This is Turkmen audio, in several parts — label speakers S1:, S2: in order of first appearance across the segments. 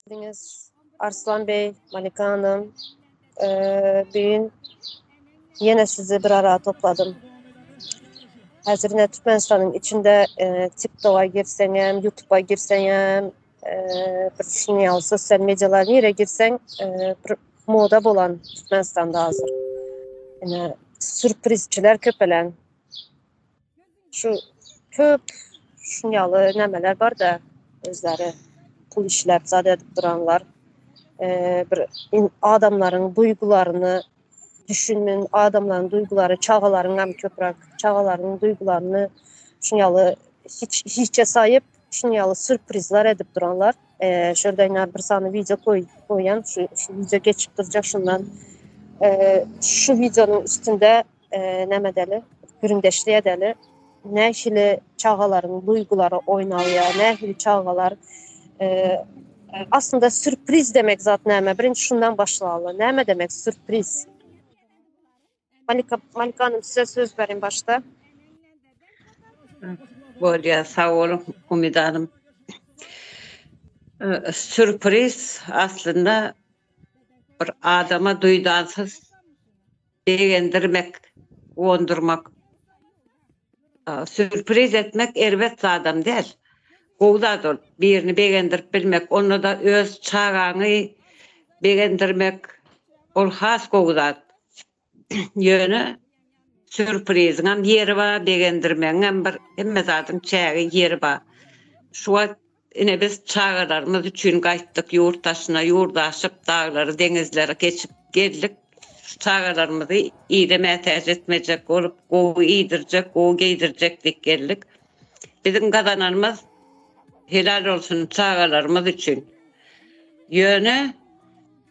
S1: Geldiňiz Arslan Bey, Malika Hanım. Ee, bugün ýene sizi bir ara topladym. Häzir ine Türkmenistanyň içinde e, TikToka girseňem, YouTube'a girseňem, e, bir şunuň ýaly sosial medialar nirä girseň, e, bir moda bolan Türkmenistanda hazir. Ine sürprizçiler köpelen. Şu köp şuň ýaly nämeler bar-da, özleri pul işläp zat edip duranlar. Bir adamlaryň duýgularyny düşünmen, adamlaryň duýgulary, çagalaryň hem köpräk çagalaryň duýgularyny şuň ýaly hiç hiçe saýyp, şuň ýaly sürprizler edip duranlar. Şu ýerde ine bir sany wideo goýan, şu wideo geçip durjak şundan. Şu wideonyň üstünde näme edeli, gürrüňdeşlik edeli. Nähili çagalaryň duýgulary oýnalýar, nähili çagalar aslynda sürpriz demek zat näme? Birinji şundan başlaly. Näme demek sürpriz? Malika, Malika Hanım size söz bereyim başda.
S2: Bolýar, sag boluň Umyda Hanım. Sürpriz aslynda bir adama duýdansyz Begendirmek, guwandyrmak, sürpriz etmek erbet zadam däl. Gowy zat ol. Birini begendirip bilmek, onda-da öz çagaňy begendirmek ol has gowy zat. Ýöne sürpriziňem ýeri bar, begendirmegiňem bir hemme zadyň çägi, ýeri bar. Şu wagt Ine biz çagalarymyz üçin gaýtdyk ýurt daşyna, ýurt aşyp, daglary, deňizleri geçip geldik. Şu çagalarymyzy ile mätäç etmejek bolup, gowy iýdirjek, gowy geýdirjek diýip geldik. Biziň gazananymyz helal bolsun çagalarymyz üçin. Ýöne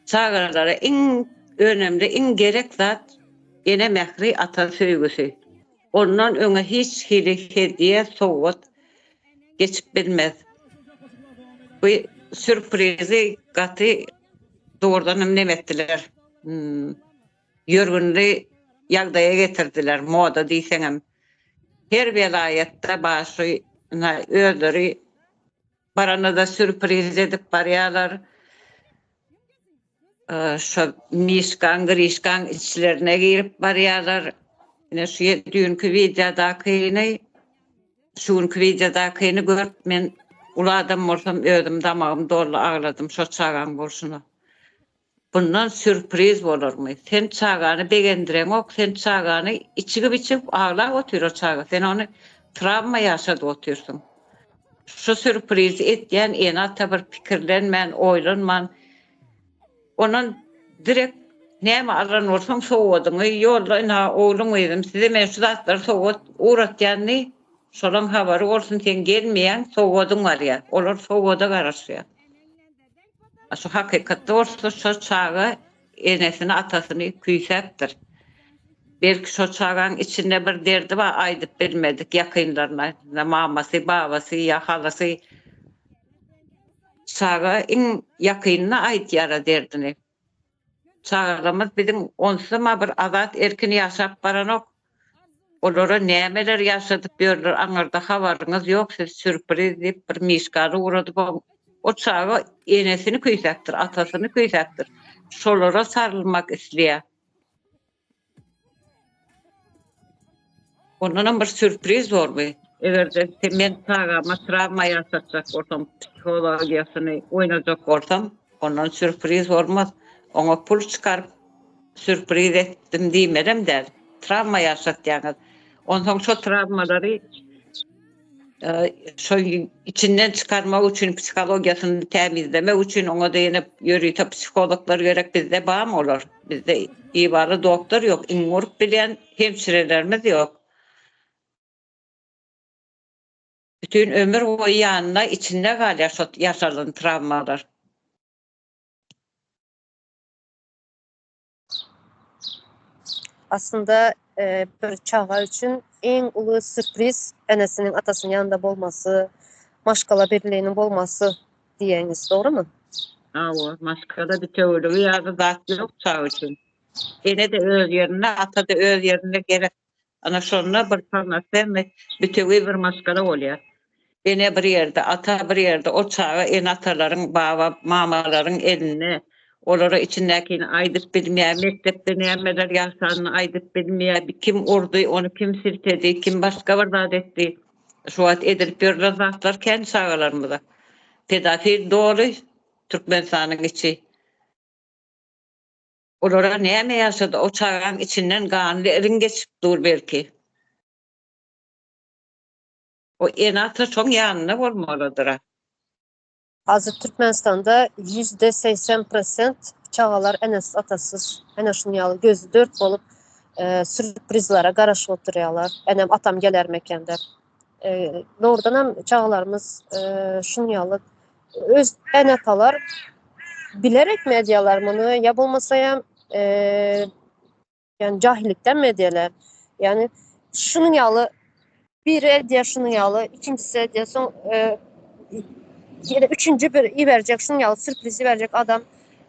S2: çagalara iň önemli, iň gerek zat ene mähri, ata söýgüsi. Ondan öňe hiç hili hediýe, sowgat geçip bilmez. Bu sýurprizi gaty dogrudan hem neme etdiler. Hmm, ýörgünli ýagdaýa getirdiler, moda diýseňem. Her welaýatda bar şu özleri Baranda-da sýurpriz edip barýarlar. Şo Mişkaň, Grişkaň içlerine girip barýarlar. Ine şu düýnki wideodakyny, şu günki wideodakyny görüp men uly adam bolsam özüm damagym doldy agladym şo çagaň bolşuna. Bundan sýurpriz bolarmy? Sen çagany begendireňok, sen çagany içigip-içigip aglap otyr o çaga. Sen ony trawma ýaşadyp otyrsyň. Şu sýurprizi etýän ene-ata bir pikirlenmän, oýlanman, ondan direkt näme alan bolsaň sowgadyňy ýolla, ynha ogluň gyzym size men şu zatlary sowgat ugratýan diý, şolaň habary bolsun sen gelmeýäň sowgadyň barýar. Olar sowgada garaşýar. Şu hakykatda bolsa şo çaga enesini atasyny küýsäpdir. Belki şo çagaň içinde bir derdi bar aýdyp bilmedik ýakynlaryna, mamasy, babasy ýa halasy. Çaga iň ýakynyna aýdýara derdini. Çagalarymyz biziň onsuzam-a bir azat erkin ýaşap baranok. Olara nämeler ýaşadyp ýörler aňyrda habaryňyz ýok siz sürpriz diýip bir mişkany ugradyp o çaga enesini küýsäpdir atasyny küýsäpdir şolara sarylmak isleýär. Ondanam bir sürpriz bormy? Eger-de men çagama trawma ýaşatjak bolsam psihologiýasyny oýnajak bolsam ondan sürpriz bolmaz. Oňa pul çykaryp Sürpriz etdim diýmelem däl. Trawma ýaşatýaňyz. Onsoň şo trawmalary şo içinden çykarmak üçin psihologiýasyny tämizlemek üçin oňa-da ýene ýörite psihologlar gerek. Bizde barmy olar? Bizde ibaly doktor ýok, iňňe urup bilýän hemşirelerimiz ýok. Bütin ömür boýy ýanynda içinde galýar şo ýaşalan trawmalar.
S1: Aslynda bir çaga üçin iň uly sürpriz enesiniň atasynyň ýanynda bolmasy, maşgala birliginiň bolmasy diýýäňiz, dogrymy?
S2: Hawa, maşgala bitewüligi ýaly zat ýok çaga üçin. Ene-de öz ýerinde, ata-da öz ýerinde gerek. Ana şonda bir polnosennyý bitewi bir maşgala bolýar. Ene bir ýerde, ata bir ýerde, o çaga ene-atalaryň, baba, mamalaryň elinde. Olara içindäkini aýdyp bilmeýär, mekdepde nämeler ýaşanyny aýdyp bilmeýär, kim urdy, ony kim siltedi, kim başga bir zat etdi. Şu wagt edilip ýörlen zatlar kän çagalarymyza. Pedofil doly Türkmenistanyň içi. Olara näme ýaşady, o çagaň içinden ganly iriň geçip dur belki. O ene-ata şoň ýanynda bolmalydyr-a.
S1: Hazir Türkmenistanda 80% prosent çagalar enesiz atasyz. Ene şunuň ýaly gözi dört bolup sürprizlere garaşyp oturýarlar. Enem atam gelermeken diýip. Dogrudan hem çagalarymyz şunuň ýaly öz ene-atalar bilerek mi edýärler muny ýa bolmasa hem ýani jahillikden mi edýärler? Ýani şunuň ýaly biri edýär şunuň ýaly, ikinjisi edýär, soň ýene üçünji bir iberjek şunuň ýaly sürpriz iberjek adam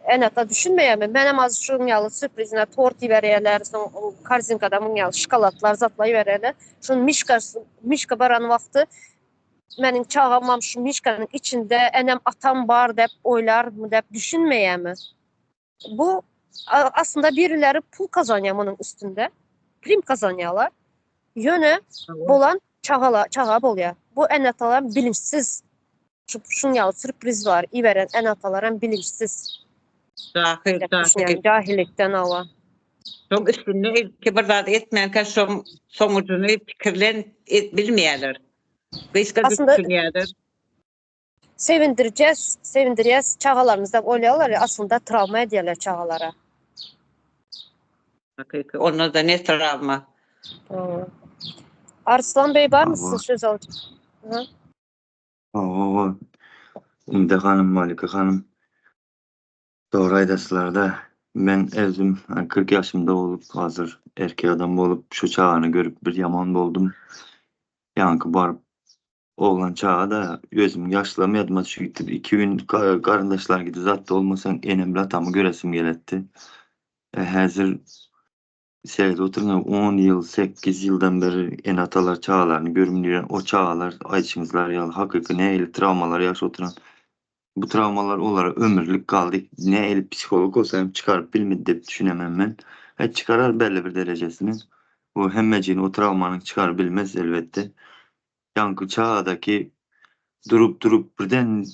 S1: ene-ata düşünmeýärmi? Menem az şunuň ýaly sürprizine tort iberýärler, soň korzinkada munuň ýaly şokoladlar zatlar iberýärler. Şuny mişka mişka baran wagty meniň çagamam şu mişkanyň içinde enem atam bar diýip oýlarmy diýip düşünmeýärmi? Bu aslynda birileri pul kazanýar munuň üstünde. Prim kazanýarlar. Ýöne bolan çagala çaga bolýar. Bu ene-atalar bilinçsiz. Şu şuň ýaly sürpriz bar iberen ene-atalar hem bilinçsiz.
S2: Jahil, jahil.
S1: Jahillikden awa.
S2: Şoň üstünde ilki bir zat etmänkä şoň soňujyny pikirlen bilmeýärler. Gysga düşünýärler.
S1: Sevindirjes, sevindirýäs çagalarymyzy dep oýlaýarlar ya aslynda trawma edýärler çagalara.
S2: Hakyky onda da ne trawma.
S1: Arslan Bey barmy siziň söz alyp?
S3: Hawa, Umide hanym, Malika hanym. Dogry aýdasyzlarda. Men özüm 40 ýaşymda bolup, hazir erkek adam bolup, şu çagany görüp bir ýaman boldum. Ýaňky baryp Oglan çaga-da, özümiň ýaşlygym ýadyma düşüp gitdi. Iki gün garyndaşlar gidi zatda bolmasaň, enem bilen atamy göresim geletdi. E, häzir seredip oturyň, 10 ýyl, 8 ýyldan beri ene-atalar çagalaryny görmüýär. O çagalar aýdyşyňyzlar ýaly hakyky nähili trawmalar ýaşap oturan. Bu trawmalar olara ömürlik galdy. Nähili psiholog bolsa hem çykaryp bilmedi diýip düşünemem men. E, çykarar belli bir derejesini. Bu hemmejini o trawmanyň çykaryp bilmez elbetde. Ýaňky çagadaky durup-durup birden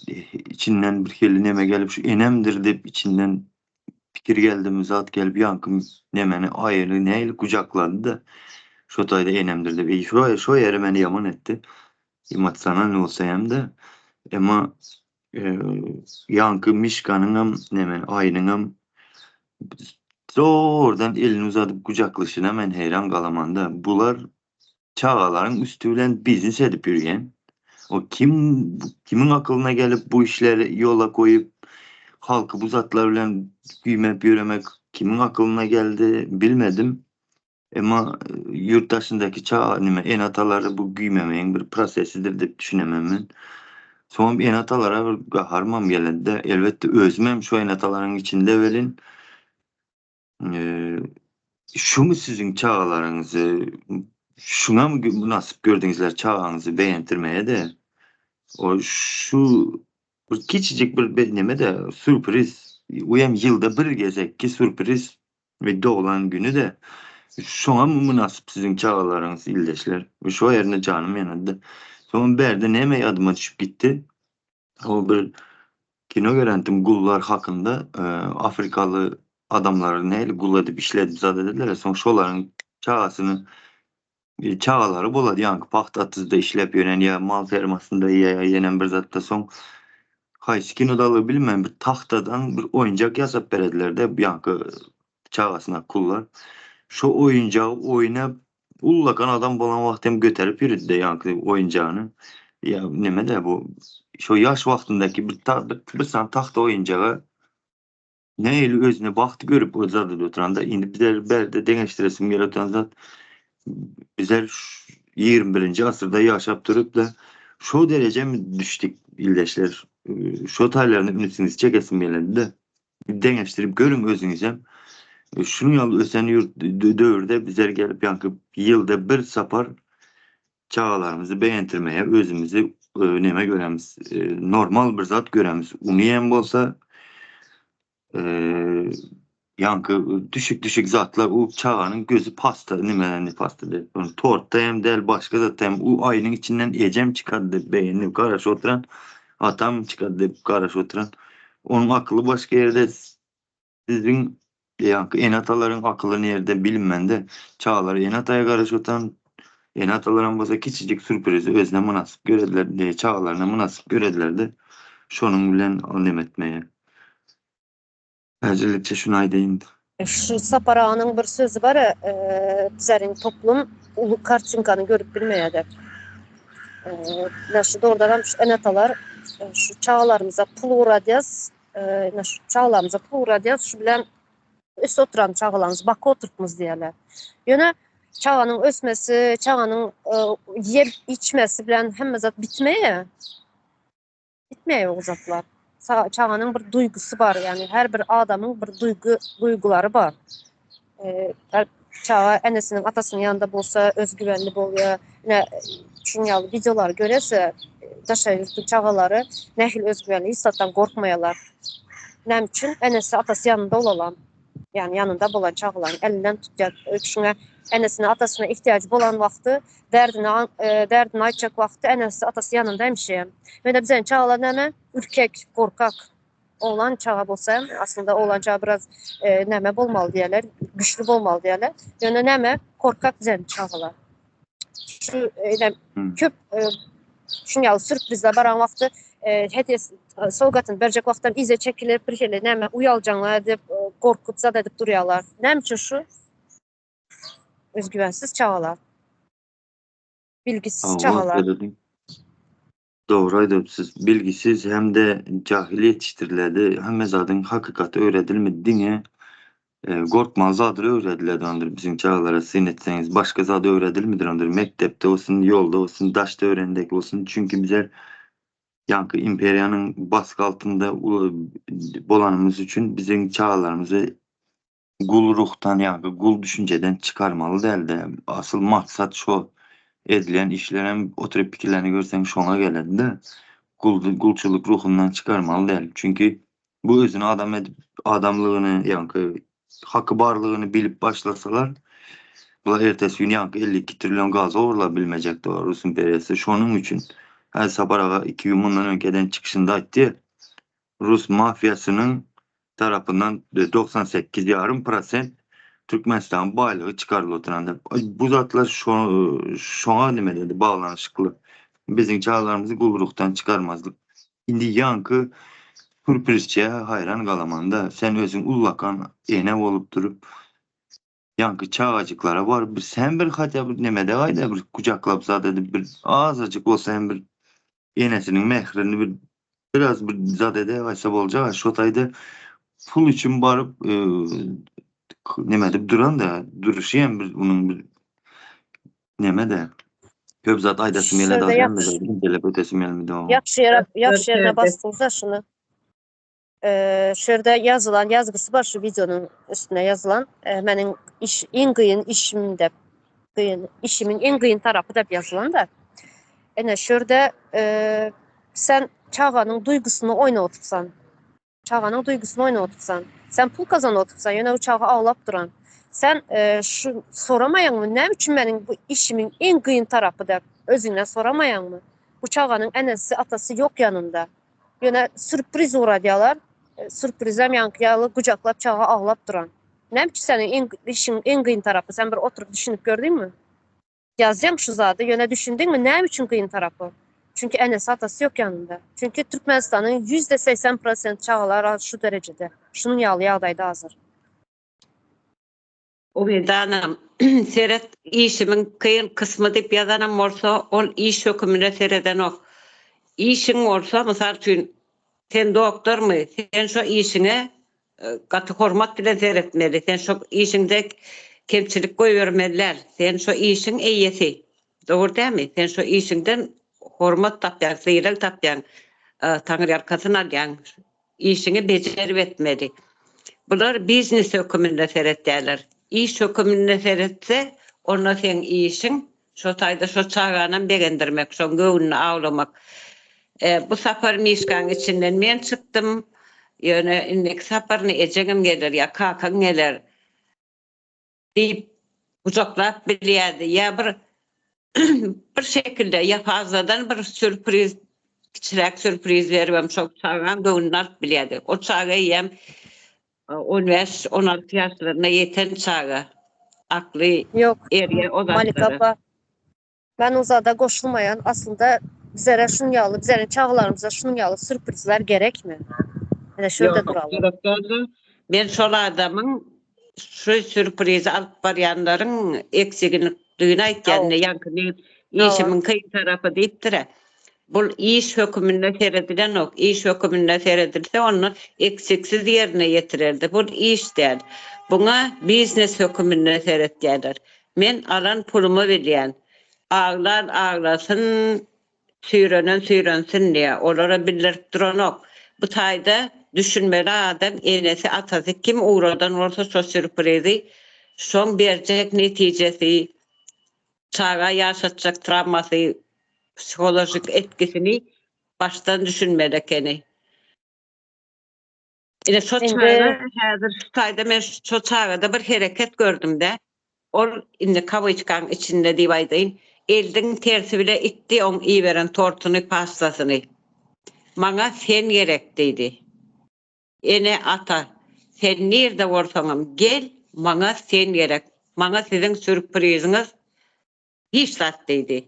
S3: içinden bir hili neme gelip şu enemdir diýip içinden pikir geldimi zat gelip ýaňky nemeni aýyny nähili gujaklady-da şo taýda enemdir diýip. Eý şo şo ýeri meni ýaman etdi. Emosionalnyý bolsa hem-de emma ýaňky mişkanyňam nemeni aýynyňam zordan elini uzadyp gujaklyşyna men heýran galamanda. Bular çagalaryň üsti bilen biznes edip ýörýän. O kim kimiň akylyna gelip bu işleri ýola goýup halky bu zatlar bilen güýmep ýöremek kimiň akylyna geldi bilmedim. Emma ýurt daşyndaky çaga nime ene-atalary bu güýmemegiň bir prosesidir diýip düşünemem men. Soňam ene-atalara bir gaharymam geledi-de. Elbetde özümem şu ene-atalaryň içinde welin Şumy siziň çagalaryňyzy şuňa mı mynasyp gördüňizler çagaňyzy begentirmeye-de o şu bir kiçijik bir neme-de sürpriz u hem ýylda bir gezekki sürpriz we doglan günü-de şoňa mı mynasyp siziň çagalaryňyz ildeşler şo ýerine janym ýanady-da soňam bärde näme ýadyma düşüp gitdi O bir kino görendim gullar hakynda afrikaly adamlary nähili gul edip işledip zat edediler soň şolaryň çagasyny çagalary bolady ýaňky pagta atyzda işläp ýören ýa mal fermasynda ýa ýenem bir zatda soň haýsy kinodalygy bilmän bir tagtadan bir oýunjak ýasap beredilerde ýaňky çagasyna kullar şo oýunjagy oýnap Ullakan adam bolan wagty hem göterip ýöredi-de ýaňky oýunjagyny. Ýa neme-de bu şo ýaş wagtyndaky bir ta bir, bir sany tagta oýunjaga nähili özüne bagty görüp o zady oturanda indi bizler bärde deňeşdiresim gelip oturan zat bizler 21-nji asyrda ýaşap durup-da şo derejä düşdük ildeşler. Şo taýlaryna ünsüňizi çekesim geledi-de. Deňeşdirip görüň özüňizem. Şunuň ýaly ösen ýurt döwürde bizler gelip ýaňky ýylda bir sapar çagalarymyzy begentirmeye özümizi neme göremiz, normal bir zat göremiz. Uny hem bolsa ýaňky düşük-düşük zatlar u çaganyň gözi pasta nime ne pasta diýip, ony tortda hem däl, başga zatda hem u aýynyň içinden ejem çykar diýip begenip garaşyp oturan, atam çykar diýip garaşyp oturan. Onuň akyly başga ýerde siziň ýaňky ene-atalaryň akyly nirde bilinmende çagalar ene-ataya garaşyp oturan, ene-atalaram bolsa kiçijik sürprizi özüne mynasyp görediler, çagalaryna mynasyp görediler-de şonuň bilen o neme etmeýär. Häzirlikçe şuny aýdaýyn.
S1: Şu Sapar aganyň bir sözi bar, bizleriň toplum uly kartinkany görüp bilmeýär diýip. Ine şu dogrudanam şu ene-atalar şu çagalarymyza pul ugradýas, ine şu çagalarymyza pul ugradýas, şu bilen ösüp oturan çagalarymyzy bakyp oturtmyz diýýärler. Ýöne çaganyň ösmesi, çaganyň ýep içmesi bilen hemme zat bitmeýär. Bitmeýär o zatlar. Çaganyň bir duýgusy bar, ýagny her bir adamyň bir duýgy, duýgulary bar. Çaga enesiniň, atasynyň ýanynda bolsa özgüwenli bolýar. Ine, şunuň ýaly wideolary görese, daşary ýurtly çagalary nähili özgüwenli, hiç zatdan gorkmaýarlar. Näme üçin? Enesi, atasy ýanynda bolalan. Ýagny ýanynda bolan çagalaryň elinden tutýar. Şuňa enesine, atasyna ihtiýajy bolan wagty, derdini derdini aýtjak wagty enesi, atasy ýanynda hemişe. Ýöne biziň çagalar näme? Ürkek, gorkak. Oglan çaga bolsa hem, aslynda oglan çaga biraz näme bolmaly diýerler, güçli bolmaly diýerler. Ýöne näme? Korkak biziň çagalar. Şu ine köp şuň ýaly sürprizler baran wagty hediýe sowgatyny berjek wagtam yza çekilip bir hili näme uýaljaňlar edip gorkup zat edip durýarlar. Näme üçin şu? Özgüwensiz çagalar. Bilgisiz çagalar.
S3: Dogry aýdypsyz. Bilgisiz hem-de jahil ýetişdiriledi. Hemme zadyň hakykaty öwredilmedi. Diňe gorkmaly zadyr öwrediledi ondur biziň çagalara syn etseňiz. Başga zat öwredilmidir ondur. Mekdepde bolsun, ýolda bolsun, daşda öwrendek bolsun. Çünki bizler ýaňky imperiýanyň basgy altynda bolanymyz üçin biziň çagalarymyzy gul ruhdan ýa-da gul düşünjeden çykarmaly däldi. Asyl maksat şo edilen işlerem oturyp pikirlerini görseň şoňa geledi-de. Gul gulçulyk ruhundan çykarmaly däl. Çünki bu özüni adam edip adamlygyny ýaňky haky barlygyny bilip başlasalar bular ertesi gün ýaňky 52 trillion gaz ogurlap bilmejekdi Rus imperiýasy. Şonuň üçin häzir Sapar aga iki gün mundan öňki eden çykyşynda aýtdy. Rus mafiýasynyň tarapyndan 98 ýarym prosent Türkmenistanyň baýlygy çykarylyp oturandyr. Bu zatlar şo şoňa nime dedi baglanyşykly. Biziň çagalarymyzy gulrukdan çykarmazlyk. Indi ýaňky sürprizçä haýran galamanda sen özüň ullakan ene bolup durup ýaňky çagajyklara baryp bir sen bir hatya bir nemede gaýda bir gujaklap zat edip bir azajyk bolsa hem bir enesiniň mährini bir biraz bir zat edäýse boljak şo taýda pul üçin baryp neme edip duran da duruşy hem bir onuň bir neme de köp zat aýdasym geledi
S1: Şurada
S3: hemme zady incelep ötesim gelmedi oňa.
S1: Ýagşy ýere ýagşy ýerine basdyňyzda şuny. Şu ýerde ýazylan ýazgysy bar şu wideonyň üstüne ýazylan. Meniň iş iň gyn işim dep. Gyn işimiň iň gyn tarapy dep ýazylan da. Ene şu ýerde sen çaganyň duýgusyny oýnap otursan. Çaganyň duýgusyny oýnap otursan. Sen pul gazanyp otursan, ýöne o çaga aglap duran. Sen şu soramaýaňmy, näme üçin meniň bu işimiň iň gyn tarapy dep özüňden soramaýaňmy? Bu çaganyň enesi, atasy ýok ýanynda. Ýöne sürpriz ugradýarlar. Sürprizem ýaňky ýaly gujaklap çaga aglap duran. Näme üçin seniň iň işiň iň kyn tarapy? Sen bir oturyp düşünip gördüňmi? Ýazýaň şu zady, ýöne düşündiňmi näme üçin kyn tarapy? Çünki enesi atasy ýok ýanynda. Çünki Türkmenistanyň 80% prosent çagalar şu derejede. Şunuň ýaly ýagdaýda hazir.
S2: Umydanam, seret, işimiň kyn kysmy diýip ýazanam bolsa, ol iş hökümine seredenok. Işiň bolsa, mysal üçin, sen doktormy, sen şo işiňe gaty hormat bilen seretmeli, sen şo işiňde kemçilik goýbermeli däl, sen şo işiň eýesi, dogry dälmi? Sen şo işiňden hormat tapýaň, sylag tapýaň, taňryýalkasyn alýaň. Işiňi bejerip etmeli. Bular biznes höküminde seretýärler. Iş höküminde seretse, onda seň işiň. Şo taýda şo çaganam begendirmek, şoň göwnüni awlamak. Bu sapar Mişkaň içinden men çykdym. Ýöne indiki saparyny ejeňem geler ýa kakaň geler diýip gujaklap bilýärdi. Ýa bir bir şekilde ýa fazladan bir sýurpriz, kiçiräk sýurpriz beribem şo çagaň göwnüni alyp bilýärdi. O çaga eýýäm 15, 16 ýaşlaryna ýeten çaga. Akly
S1: Ýok,
S2: erýär o
S1: Malika
S2: zatlara.
S1: apa. Men o zada goşulmaýan. Aslynda bizlere şunuň ýaly, bizleriň çagalarymyza şunuň ýaly sürprizler gerekmi? Ine şu ýerde
S2: Ýok,
S1: duraly.
S2: gerek däldi. Men şol adamyň şu sürprizi alyp barýanlaryň eksiginidigini aýtýan.
S1: Hawa.
S2: Ine ýaňky meň
S1: Hawa.
S2: işimiň kyn tarapy diýipdir-ä. Bul iş höküminde seredilenok. Iş höküminde seredilse onda eksiksiz ýerine ýetirerdi. Bul iş däl. Buňa biznes höküminde seretýärler. Men alan pulumy bilýän. Aglan aglasyn, süýrenen süýrensin diýýär. Olara bildirip duranok. Bu taýda düşünmeli adam enesi atasy kim ugradan bolsa şo sýurprizi şoň berjek netijesi çaga ýaşatjak trawmasy, psiholojik etgisini başdan düşünmeli ekeni. Ine şo çaga häzir şu taýda men şo çagada bir hereket gördüm-de. Ol indi kawyçkaň içinde diýip aýdaýyn, eldiň tersi bile itdi oň iberen tortuny, pastasyny. Maňa sen gerek diýdi. Ene, ata, sen nirde bolsaňam gel, maňa sen gerek. Maňa siziň sýurpriziňiz hiç zat diýdi.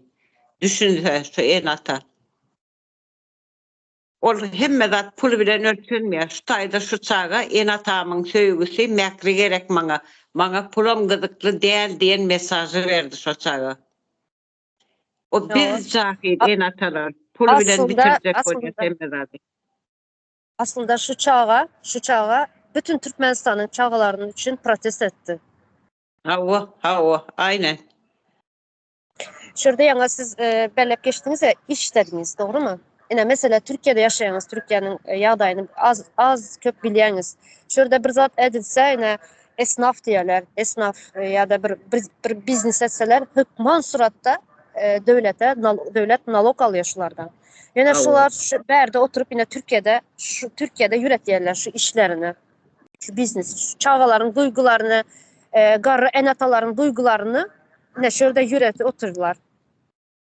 S2: Düşünse şu ene-ata. Ol hemme zat pul bilen ölçenmeýär. Şu taýda şu çaga ene-atamyň söýgüsi, mähri gerek maňa. Maňa pulam gyzykly däl diýen mesažy berdi şo çaga. O biz jahil ene-atalar pul bilen bitirjek bolýas hemme zady.
S1: Aslynda şu çaga, şu çaga bütün Türkmenistanyň çagalarynyň üçin protest etdi.
S2: Hawa, hawa, aýnen.
S1: Şu ýerde ýaňa siz e, belläp geçdiňiz ya iş dediňiz, dogrymy? Ine mesela Türkiýede ýaşaýaňyz, Türkiýäniň e, ýagdaýyny az az köp bilýäňiz. Şu ýerde bir zat edilse, ine esnaf diýerler, esnaf e, ýa-da bir, bir bir biznes etseler, hökman suratda e, döwlete döwlet nalog alýar şulardan. Ýöne şular şu bärde oturyp ine Türkiýede şu Türkiýede ýüretýärler şu işlerini. Şu biznes, şu çagalaryň duýgularyny, e, garry ene-atalaryň duýgularyny ine şu ýerde ýüretip oturdylar.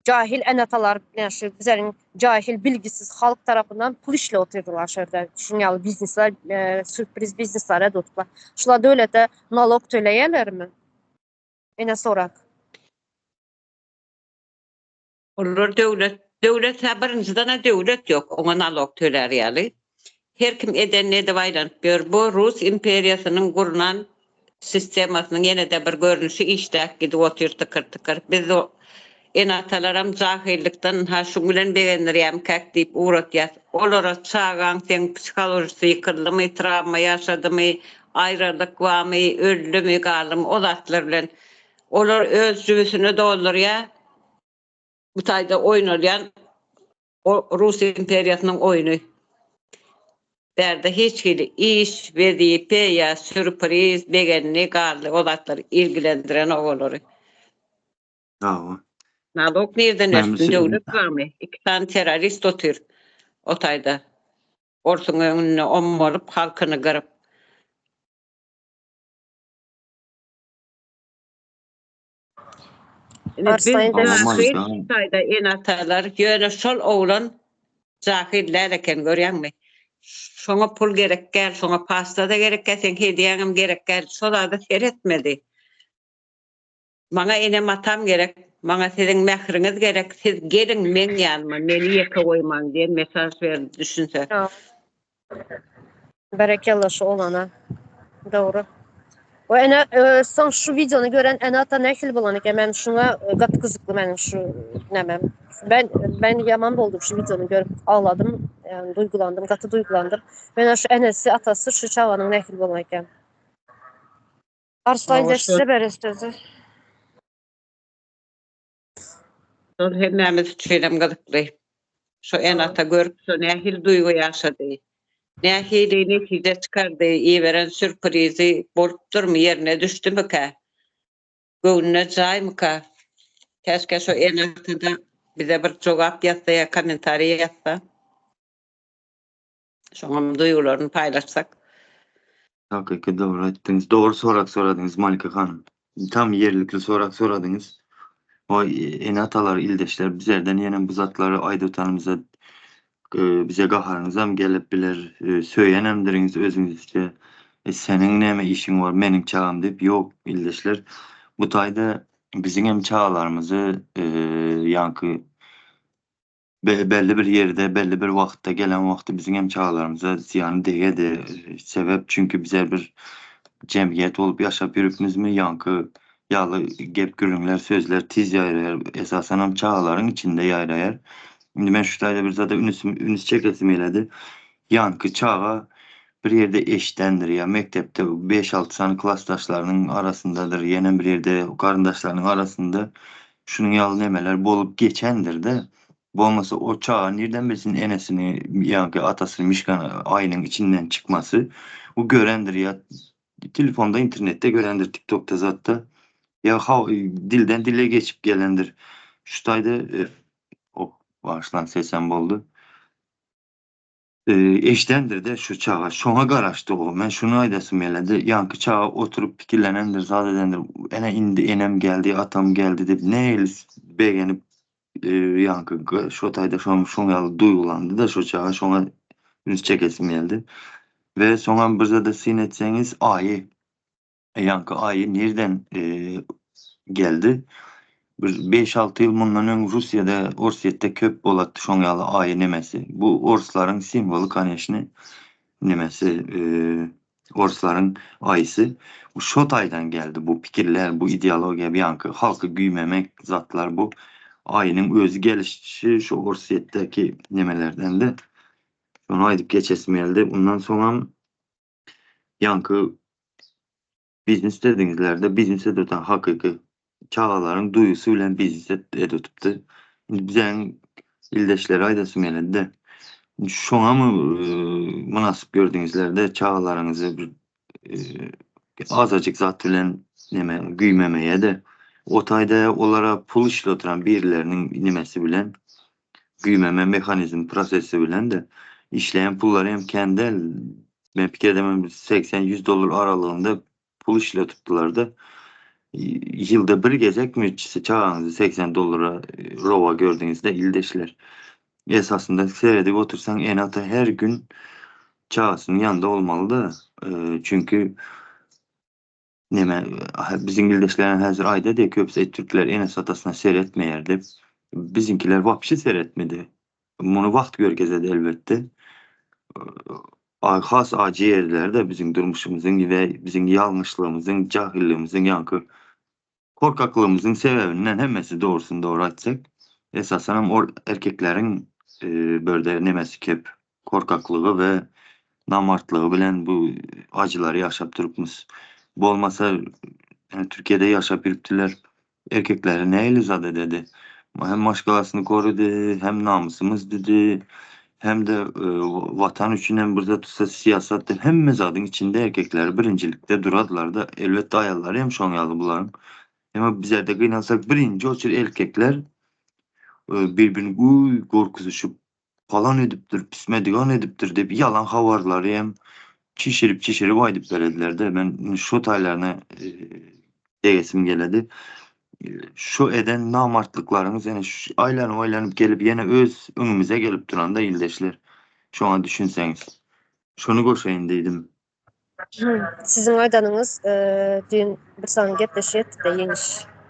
S1: Jahil ene-atalar, ine şu bizleriň jahil bilgisiz halk tarapyndan pul işläp otyrdylar şu ýerde. Şuň ýaly biznesler, e, sürpriz biznesler edip oturdylar. Şular döwlete nalog töleýärlermi? Ine sorak.
S2: Olar döwlet, döwlet-hä birinjiden-ä döwlet ýok, oňa nalog tölär ýaly. Her kim edenini edip aýlanyp ýör. Bu rus imperiýasynyň gurnan sistemasynyň ýene-de bir görnüşi işläp gidip otyr tykyr-tykyr. Biz ene-atalaram jahylykdan ha şuň bilen begendirýämkäk diýip ugratýas. Olara çagaň seň psiholojisi ýykyldymy, trawma ýaşadymy, aýralyk barmy, öldümi, galdymy o zatlar bilen olar öz jübüsine doldurýar. Bu taýda oýnalýan Rus imperiýasynyň oýny. Bärde hiç hili iş, wezipe ýa sýurpriz, begendi, galdy o zatlar ilgilendirenok olary.
S3: Hawa.
S2: Nalog nirden bersin döwlet barmy? Iki sany terrorist otyr o taýda. Orsuň öňünde ommalyp halkyny gyryp. Ine biz jahil taýda ene-atalar, ýöne şol oglan jahil däl eken görýäňmi? Şoňa pul gerek däl, şoňa pasta-da gerek däl, seň hedýäňem gerek däl, şo zada seretmedi. Maňa enem-atam gerek, maňa siziň mähriňiz gerek, siz geliň meň ýanyma, meni ýeke goýmaň diýen mesaj berdi düşünse.
S1: Berekella şu oglana. Dogry. O ene e, soň şu videony gören ene ata nähili bolan eken? Men şuňa e, gaty gyzykly meniň şu nämem. Ben ben ýaman boldum şu videony görüp agladym, yani duýgulandym, gaty duýgulandym. Men şu enesi, atasy şu çaganyň nähili bolan eken? Arslan
S2: Hawa,
S1: size beres sözü.
S2: Şol hemmämiz üçinem gyzykly. Şo ene-ata görüp şo nähili duýgy ýaşady? Nähili netije çykardy? Iberen sýurprizi bolupdyrmy, ýerine düşdümikä? Göwnüne jaýmyka? Käşgä şo ene-ata-da bize bir jogap ýazsa ýa kommentariý ýazsa. Şoňam duýgularyny paýlaşsak.
S3: Hakyky dogry aýtdyňyz. Dogry sorag soradyňyz Malika hanym. Tam ýerlikli sorag soradyňyz. O ene-atalar, ildeşler bizlerden ýene bu zatlary aýdyp e, bize gaharyňyzam gelip biler, e, söýenemdiriňiz özüňizçe. E, seniň näme işiň bar, meniň çagam diýip, ýok ildeşler. Bu taýda biziň hem çagalarymyzy e, ýaňky belli bir ýerde, belli bir wagtda gelen wagty biziň hem çagalarymyza zyýany degedi. Sebäp çünki bize bir jemgyýet bolup ýaşap ýörüpmizmi, ýaňky ýaly gep gürrüňler, sözler tiz ýaýraýar. Esasanam çagalaryň içinde ýaýraýar. Indi men şu taýda bir zada ünsüm, üns çekesim geledi. Ýaňky çaga bir ýerde eşdendir ýa mekdepde 5-6 sany klasdaşlarynyň arasyndadyr, ýene bir ýerde garyndaşlarynyň arasynda şunuň ýaly nemeler bolup geçendir-de. Bolmasa o çaga nirden bilsin enesini ýa-da atasyny mişkan aýynyň içinden çykmasy. Bu görendir ýa telefonda, internetde görendir, TikTokda zatda. Ýa ha dilden dile geçip gelendir. Şu taýda e, oh, başlan sesem boldy. E, eşdendir-de şu çaga. Şoňa garaşdy o. Men şuny aýdasym geledi. Ýaňky çaga oturyp pikirlenendir, zat edendir. Ene indi enem geldi, atam geldi diýip nähili begenip e, ýaňky şo taýda şoň şoň ýaly duýgulandy da şo çaga şoňa üns çekesim geldi. Ve soňam bir zada syn etseňiz aýy ýaňky aýy nirden e, geldi? Bir 5-6 ýyl mundan öň Russiýada, Orsýetde köp bolatdy şoň ýaly aýy nemesi. Bu orslaryň simwoly, koneçni, nemesi, e, orslaryň aýysy. Bu şo taýdan geldi bu pikirler, bu ideologiýa, bir ýaňky halky güýmemek zatlar bu aýynyň özi gelişi şu Orsýetdäki nemelerden de. Şony aýdyp geçesim geldi. Ondan soňam ýaňky biznes dediňizlerde biznes edip hakyky çagalaryň duýgusy bilen biznes edipdi. Indi bizeň ildeşleri aýdasym geldi de. Şoňa mı e, mynasyp gördüňizlerde çagalaryňyzy bir e, azajyk zat bilen neme güýmemeye de o taýda olara pul işli oturan birileriniň nemesi bilen güýmeme mehanizm prosesi bilen de işleýän pullary hem kän däl. Men pikir edemem 80-100 dollar aralygynda pul işletipdiler da. Ýylda bir gezek mi çagaňyzy 80 dollara e, rowa gördüňizde ildeşler. Esasynda seredip otursaň ene-ata her gün çagasynyň ýanynda bolmaly da. E, çünki neme biziň ildeşler häzir aýda diýe köpüsi türkler ene atasyna seretmeýär diýip. Biziňkiler wapşe seretmedi. Muny wagt görkezedi elbetde. Has acı yerlerde bizim durmuşumyzyň we biziň ýalňyşlygymyzyň, jahilligimiziň ýaňky korkaklygymyzyň sebebinden hemmesi dogrusyny dogry aýtsak, esasan hem or erkekleriň e, börde nemesi kep korkaklygy we namartlygy bilen bu acylary ýaşap durupmyz. Bolmasa yani Türkiye'de ýaşap ýürüpdiler. Erkekleri nähili zat ededi? Hem maşgalasyny korudy, hem namysymyz dedi, hem de e, vatan üçin hem burada tutsa siýasat hemme zadyň içinde erkekler birincilikde duradylar da elbetde aýallary hem şoň ýaly bularyň. Emma bizlerde gynansak birinji oçur erkekler e, birbirini uy gorkuzuşup falan edipdir, pismedigan edipdir diýip ýalan habarlary hem çişirip çişirip aýdyp berediler de men şu taýlaryna e, degesim geledi. E, Şu eden namartlyklaryňyz ýene şu aýlanyp aýlanyp gelip ýene öz öňümize gelip duranda ildeşler. Şoňa düşünseňiz. Şony goşaýyn diýdim.
S1: Siziň aýdanyňyz e, düýn bir sany gepleşik etdik de ýeňiş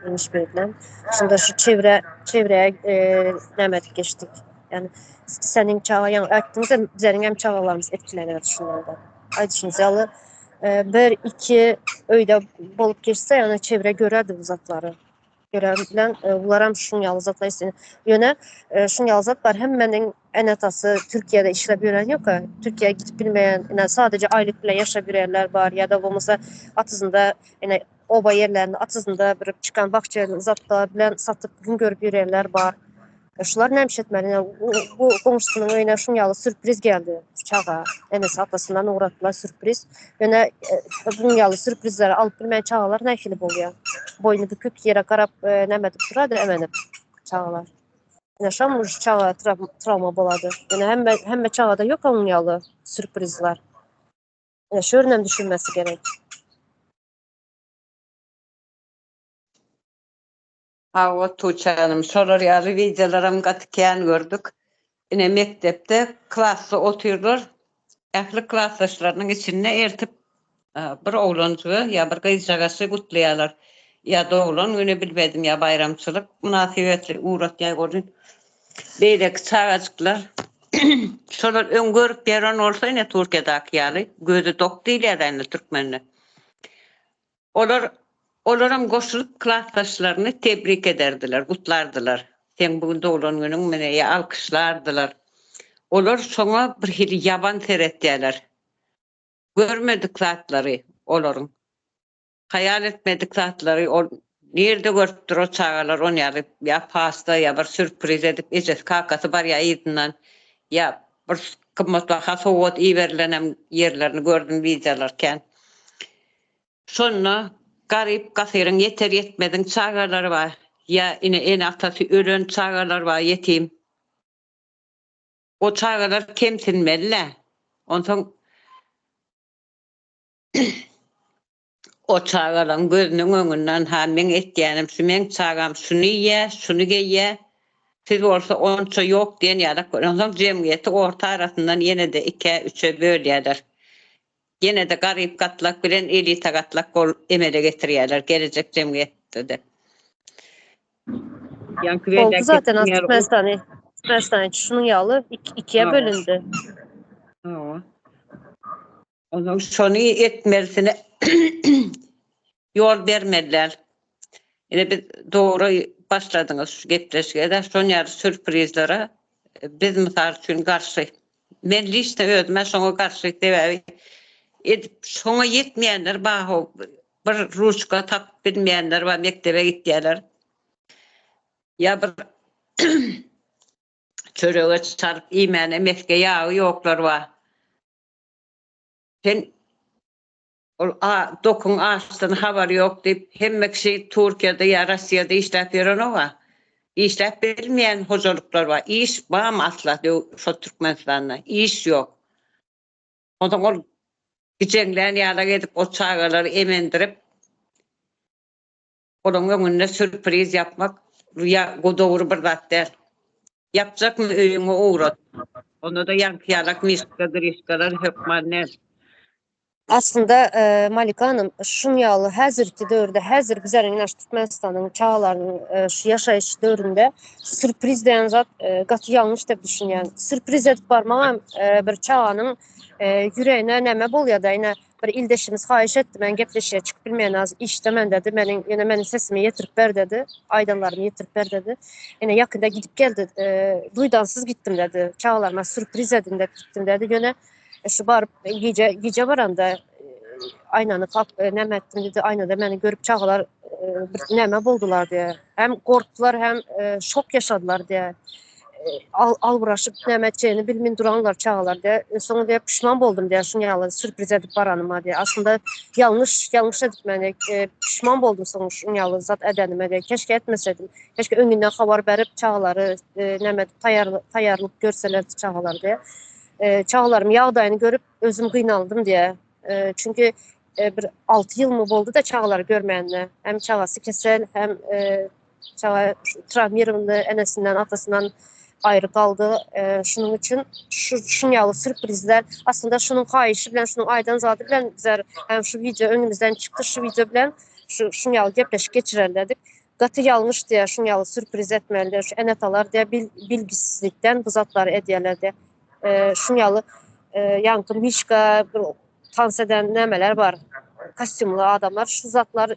S1: ýeňiş bey bilen. Şunda şu çewre çewreye e, näme edip geçdik. Yani seniň çaga ýaňy aýtdyňyz hem bizleriň hem çagalarymyz etkilenýär şundan da. Aýdyşyňyz ýaly e, bir iki öýde bolup geçse ýagny çewre görerdi bu zatlary. Gören bilen e, bularam şuň ýaly zatlar isleýär. Ýöne e, şuň ýaly zat bar. Hemmeniň ene-atasy Türkiýede işläp ýören ýok. Türkiýä gidip bilmeýän, ine sadece aýlyk bilen ýaşap ýörenler bar ýa-da bolmasa atyzynda ine oba ýerlerinde atyzynda bir çykan bakja zatlar bilen satyp gün görüp ýörenler bar. Şular näme iş etmeli? Bu goňşusynyň öýüne şuň ýaly sürpriz geldi. Çaga enesi atasyndan ugratdylar sürpriz. Ýöne buň ýaly sürprizleri alyp bilmeýän çagalar nähili bolýar? Boýny bükük ýere garap näme edip durady emenip çagalar. Ine şam şu çaga trawma bolady. Ýöne hemme hemme çagada ýok onuň ýaly sürprizler. Ine şörünem düşünmesi gerek.
S2: Hawa Tuğçe hanım, şolar ýaly wideolaram gaty kän gördük. Ine mekdepde klasda otyrlar. Ähli klasdaşlarynyň içinde ertip bir oglanjygy ýa bir gyzjagaşy gutlaýarlar. Ýa doglan güni bilmedim ýa baýramçylyk mynasybetli ugratýar ony. Beýleki çagajyklar şolar öň görüp ýören bolsa ine Türkiýedäki ýaly gözi dok diýilýär indi türkmende. Olar olaram goşulyp klasdaşlaryny tebrik ederdiler, gutlardylar. Seň bu gün doglan günüň mine ýa alkyşlardylar. Olar şoňa bir hili ýaban seretýärler. Görmedik zatlary olaryň. Haýal etmedik zatlary ol nirde görüpdir o çagalar on ýaly ýa pasta ýa bir sýurpriz edip ejesi kakasy barýa yzyndan ýa bir gymmatbaha sowgat iberilenem ýerlerini gördüm wideolar kän. Şonda garyp gasyryň ýeter ýetmeziň çagalary bar, ýa ine ene-atasy ölen çagalar bar ýetim. O çagalar kemsinmeli-dä. Onsoň o çagalaryň gözüniň öňünden ha meň etýänim şu meň çagam şuny iýýä, şuny geýýä, siz bolsa onça ýok diýen ýalak onsoň jemgyýeti orta arasyndan ýene-de ikä, üçe bölýärler. Ýene-de garyp gatlak bilen elita gatlak bolup emele getirýärler gelejek jemgyýetde-de.
S1: Ýaňky Boldy zaten az Türkmenistany. Türkmenistan şunuň ýaly ikiye bölündi.
S2: Hawa. Ondan şony etmelisine ýol bermeliler. Ine biz dogry başladyňyz şu gepleşige-de şon ýaly sürprizlere biz mysal üçin garşy. Men liçno özüm-ä şoňa garşy, sebäbi edip şoňa ýetmeýänler bar-how, bir ruçka tapyp bilmeýänler bar, mekdebe gitýärler. Ýa bir çörege çalyp iýmäne mesge ýagy ýoklar bar. Sen Ol a dokuň açdan habary ýok diýip hemme kişi Türkiýede ýa Rossiýada işläp ýörenok-a. Işläp bilmeýän hojalyklar bar. Iş bamy asla döw şo Türkmenistanda. Iş ýok. Onsoň ol gijeňlän ýalak edip o çagalary emendirip Olaň öňünde sürpriz ýapmak ýa dogry bir zat däl. Ýapjakmy öýüňe ugrat. Onda-da ýaňky ýalak mişka grişkalar hökman däl.
S1: Aslynda Malika hanym şuň ýaly häzirki döwürde häzir bizleriň ine şu Türkmenistanyň çagalarynyň şu ýaşaýyş döwründe sürpriz diýen zat gaty ýalňyş diýip düşünýän. Sürpriz edip barmagam bir çaganyň ýüregine näme bolýada ine Bir ildeşimiz haýyş etdi, men gepleşige çykyp bilmeýän az işde men dedi, meniň ýöne meniň sesimi ýetirip ber dedi, aýdanlarymy ýetirip ber dedi. Ine ýakynda gidip geldi, e, duýdansyz gitdim dedi, çagalaryma sürpriz edin dep gitdim dedi. Ýöne e, şu baryp e, gije gije baranda e, aýnany kap e, näme etdim dedi, aýnada meni görüp çagalar e, bir näme boldular diýe. Hem gorkdular hem e, şok ýaşadylar diýe. Al albraşyp näme etjegini bilmin duranlar çagalar diýe. Soň diýe pişman boldum diýe şuň ýaly sürpriz edip baranyma diýe. Aslynda ýalňyş ýalňyş edip men e, pişman boldum soň şuň ýaly zat edenime diýe. Keşke etmeseydim. Keşke öňünden habar berip çagalary e, näme edip taýýar taýýarlyk görselerdi çagalar diýe. E, çagalarym ýagdaýyny görüp özüm gynaldym diýe. E, çünki e, bir 6 ýylmy boldy da çagalary görmänine. Hem çagasy kesel hem e, Çaga trawmirowany enesinden, atasyndan aýry galdy. Şunuň üçin şu şuň ýaly sürprizler aslynda şunuň haýyşy bilen, şunuň aýdan zady bilen bizler hem şu wideo öňümizden çykdy, şu wideo bilen şu şuň ýaly gepleşik geçireli dedik. Gaty ýalňyş diýär, şuň ýaly sürpriz etmeli diýär, şu ene-atalar diýär, bilgisizlikden bu zatlary edýärler diýär. Şuň ýaly ýaňky mişka bir tans eden nämeler bar, kostýumly adamlar şu zatlar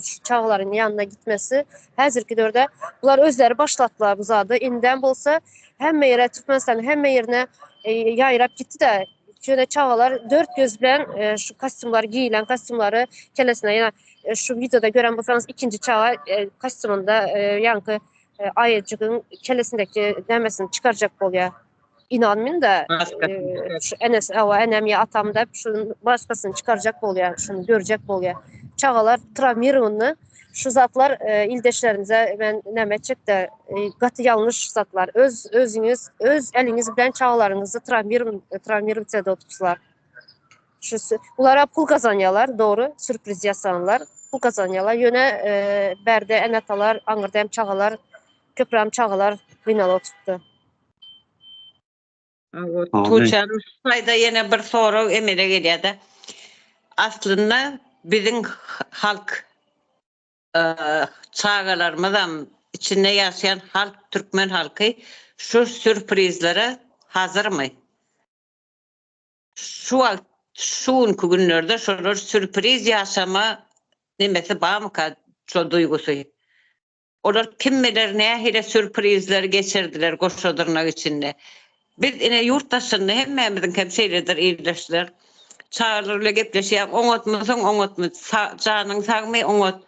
S1: şu çagalaryň ýanyna gitmesi häzirki döwürde bular özleri başlatdylar bu zady. Indem bolsa hemme ýere Türkmenistanyň hemme ýerine ýaýrap gitdi-de. Şöyle çagalar dört göz bilen şu kostýumlar giýilen kostýumlary kellesine ýa şu wideoda gören bolsaňyz ikinji çaga kostýumynda ýaňky. Aýajygyň kellesindeki nämesini çykarjak bolýar. Inan men-de şu enesi, hawa, enem ýa atam diýip şu maskasyny çykarjak bolýar, şuny görjek bolýar. Çagalar trawmirowany şu zatlar ildeşlerimize men näme etjek-de, gaty ýalňyş zatlar. Öz özüňiz, öz eliňiz bilen çagalaryňyzy trawmirowat edip otyrsylar. Şu bulara pul gazanýarlar, dogry, sürpriz ýasanlar pul gazanýarlar. Ýöne bärde ene-atalar, aňyrda hem çagalar, köpräm çagalar gynalyp oturtdy.
S2: Tuğçe, şu ýene bir sorag emele gelýär-de. Aslynda biziň halk çagalarymyzam içinde ýaşaýan halk, türkmen halky şu sürprizlere hazyrmy? Şu wagt, şu günki günlerde şolar sürpriz ýaşama nemesi barmyka şo duýgusy? Olar kim biler nähili sürprizler geçirdiler goşa dyrnak içinde. Biz ine ýurt daşynda hemmämiziňkem şeýledir ildeşler. Çagalar bilen gepleşýäň oňatmysyň oňatmy, janyň sagmy oňat.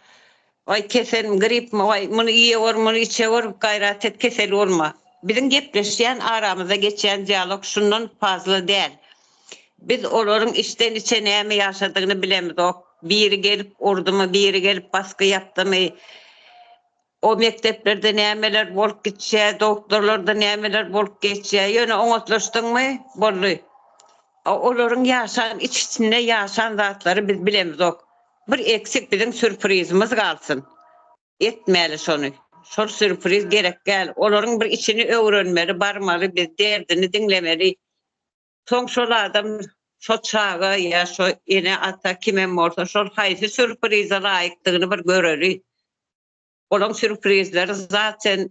S2: Waý keselmi gripmi waý muny iýewor muny içewor gaýrat et kesel bolma. Biziň gepleşýän aramyzda geçýän dialog şundan fazla däl. Biz olaryň içden içe näme ýaşadygyny bilemizok. Biri gelip urdumy, biri gelip basgy ýapdymy, o mekdeplerde nämeler bolup gitýär, doktorlarda nämeler bolup geçýär. Ýöne oňatlaşdyňmy, boldy. Olaryň ýaşan iç-içinde ýaşan zatlary biz bilemizok. Bir eksik biziň sürprizimiz galsyn. Etmäli şony. Şol sürpriz gerek däl. Olaryň bir içini öwrenmeli, barmaly biz derdini diňlemeli. Soň şol adam, şo çaga ýa şo ene-ata kimem bolsa şol haýsy sürprize laýykdygyny bir göreli. Olaň sürprizleri zaten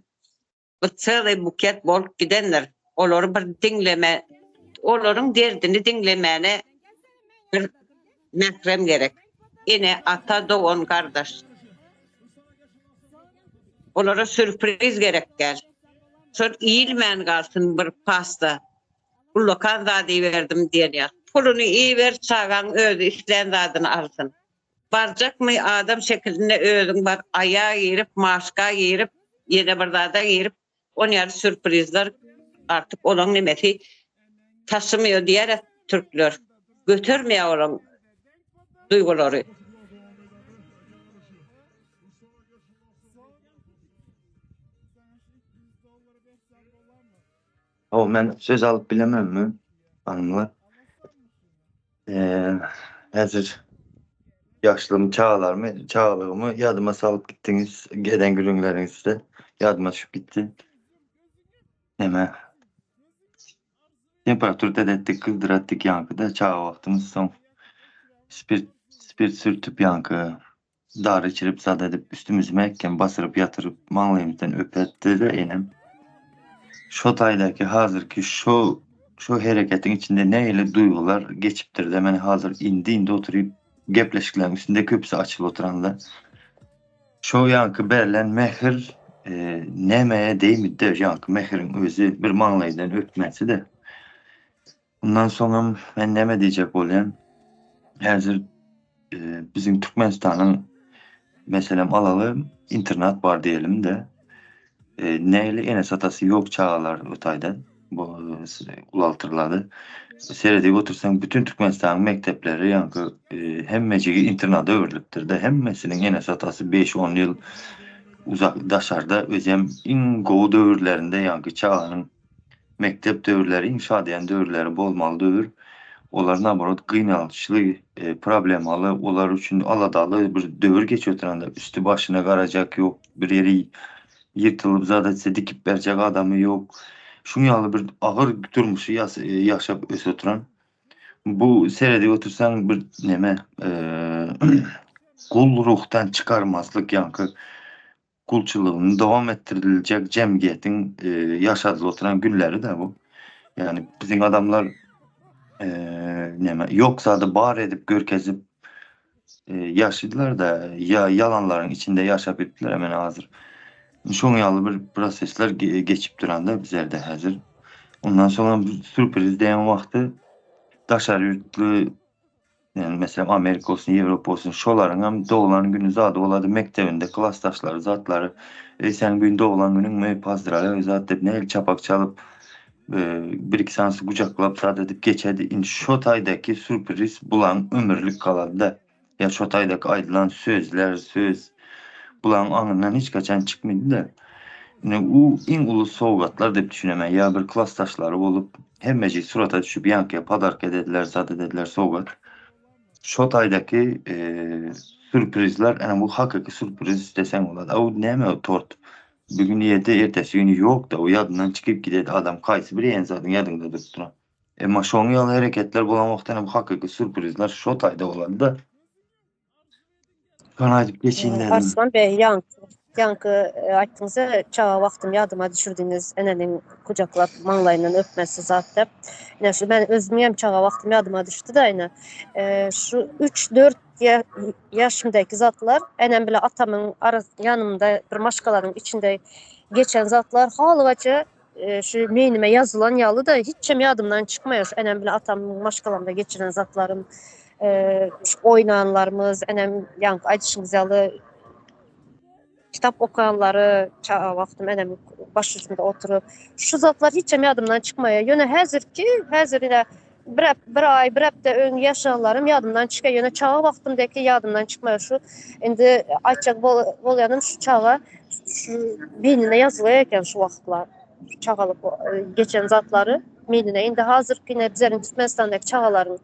S2: bir çelyý buket bolup gidendir. Olary bir diňleme, olaryň derdini diňlemäne bir mährem gerek. Ene, ata, dogan, gardaş. Olara sürpriz gerek däl. Şol iýilmän galsyn bir pasta. Ullakan zat iberdim diýen ýaly. Puluny iber, çagaň özi islän zadyny alsyn. Barjakmy adam şekilinde özüň bar aýa girip, maska girip, ýene bir zada girip, on ýaly sürprizler artyk olaň nemesi taşymyýo diýer türkler. Götermeýär olaň duýgulary.
S3: Hawa men söz alyp bilememmi hanymlar? Häzir ýaşlygym çagalarymy çagalygymy ýadyma salyp gitdiňiz eden gürrüňleriňizde ýadyma düşüp gitdi. Neme temperaturda etdik gyzdyratdyk ýaňkyda çaga wagtymyz soň spirt spirt sürtüp ýaňky Dary içirip zat edip üstümizi mähkem basyryp ýatyryp maňlaýymyzdan öperdi-de enem. Şo taýdaky hazirki şo şo hereketiň içinde nähili duýgular geçipdir-de men hazir indi-indi oturyp gepleşikleriň üstünde köpüsi açylyp oturanda şo ýaňky berlen mähir nämeye deýmidi-de ýaňky mähiriň özi bir maňlaýdan öpmesi-de. Ondan soňam men näme diýjek bolýan, häzir biziň Türkmenistanyň meselem alaly internat bar diýelim-de, nähili enesi-atasy ýok çagalar o taýdan bu ulaltyrlady. Seredip otursaň bütün Türkmenistanyň mekdepleri ýaňky hemmejigi internada öwrülipdir-de, hemmesiniň enesi-atasy beş-on ýyl uzak daşarda özem iň gowy döwürlerinde ýaňky çaganyň Mekdep döwürleri iň şadyýan döwürleri bolmaly döwür. Olar naborot gynançly, problemaly, olar üçin aladaly bir döwür geçip oturanda üsti başyna garajak ýok, bir ýeri ýyrtylyp zat etse dikip berjek adamy ýok. Şuň ýaly bir agyr durmuşy ýaşap ösüp oturan. Bu seredip otursaň bir neme gul ruhdan çykarmazlyk ýaňky gulçulygyny dowam etdiriljek jemgyýetiň ýaşadylyp oturan günleri-de bu. Ýagny biziň adamlar näme ýok zady bar edip görkezip ýaşadylar-da, ýa ýalanlaryň içinde ýaşap gitdiler men hazir. Şoň ýaly bir prosesler geçip duranda bizlerde häzir. Ondan soňam sürpriz diýen wagty daşary ýurtly. Yani meselem Amerika bolsun, Ýewropa bolsun, şolaryňam doglan güni zady bolady, mekdebinde klasdaşlary zatlary, Eý seniň bu gün doglan günüňmi, pozdrawýaý zat diýip nähili çapak çalyp, bir-iki sanysy gujaklap zat edip geçedi. Indi şo taýdaky sürpriz bulaň ömürlik galady-da. Ýa şo taýdaky aýdylan sözler, söz bulaň aňyndan hiç haçan çykmady-da. Indi u iň uly sowgatlar diýip düşünemen. Ýa bir klasdaşlary bolup, hemmejik surata düşüp ýaňkyýa podarka edediler, zat edediler sowgat. Şo taýdaky sürprizler, ene bu hakyky sürpriz deseň bolady. A u näme o tort? Bir gün ýedi, ertesi güni ýok-da, o ýadyndan çykyp gidedi. Adam kaýsy bir iýen zadyň ýadyňda durup duran. Emma şoň ýaly hereketler bolan wagty ene bu hakyky sürprizler şo taýda bolady-da. Şony aýdyp geçeýin dedim.
S1: Arslan beý, ýaňky, ýaňky aýtdyňyz-a, çaga wagtym ýadyma düşürdiňiz, eneniň gujaklap maňlaýyndan öpmesi zat diýip. Ine şu men özümiň hem çaga wagtym ýadyma düşdi-de ine. Şu üç-dört ýaşymdaky zatlar, enem bilen atamyň ýanymda bir maşgalanyň içinde geçen zatlar halygaça şu meýnime ýazylan ýaly-da hiçem ýadymdan çykmaýar şu enem bilen atamyň maşgalamda geçiren zatlarym, şu oýnanlarymyz, enem ýaňky aýdyşyňyz ýaly kitap okanlary, çaga wagtym enem başujumda oturyp, şu zatlar hiçem ýadymdan çykmaýar. Ýöne häzirki, häzir ine bir bir aý, bir hepde öň ýaşanlarym ýadymdan çykýar. Ýöne çaga wagtymdaky ýadymdan çykmaýar. Şu indi aýtjak bolýanym şu çaga şu beýnine ýazylýar eken şu wagtlar. Şu çagalyk geçen zatlary beýnine. Indi hazirki ine bizleriň Türkmenistandaky çagalaryň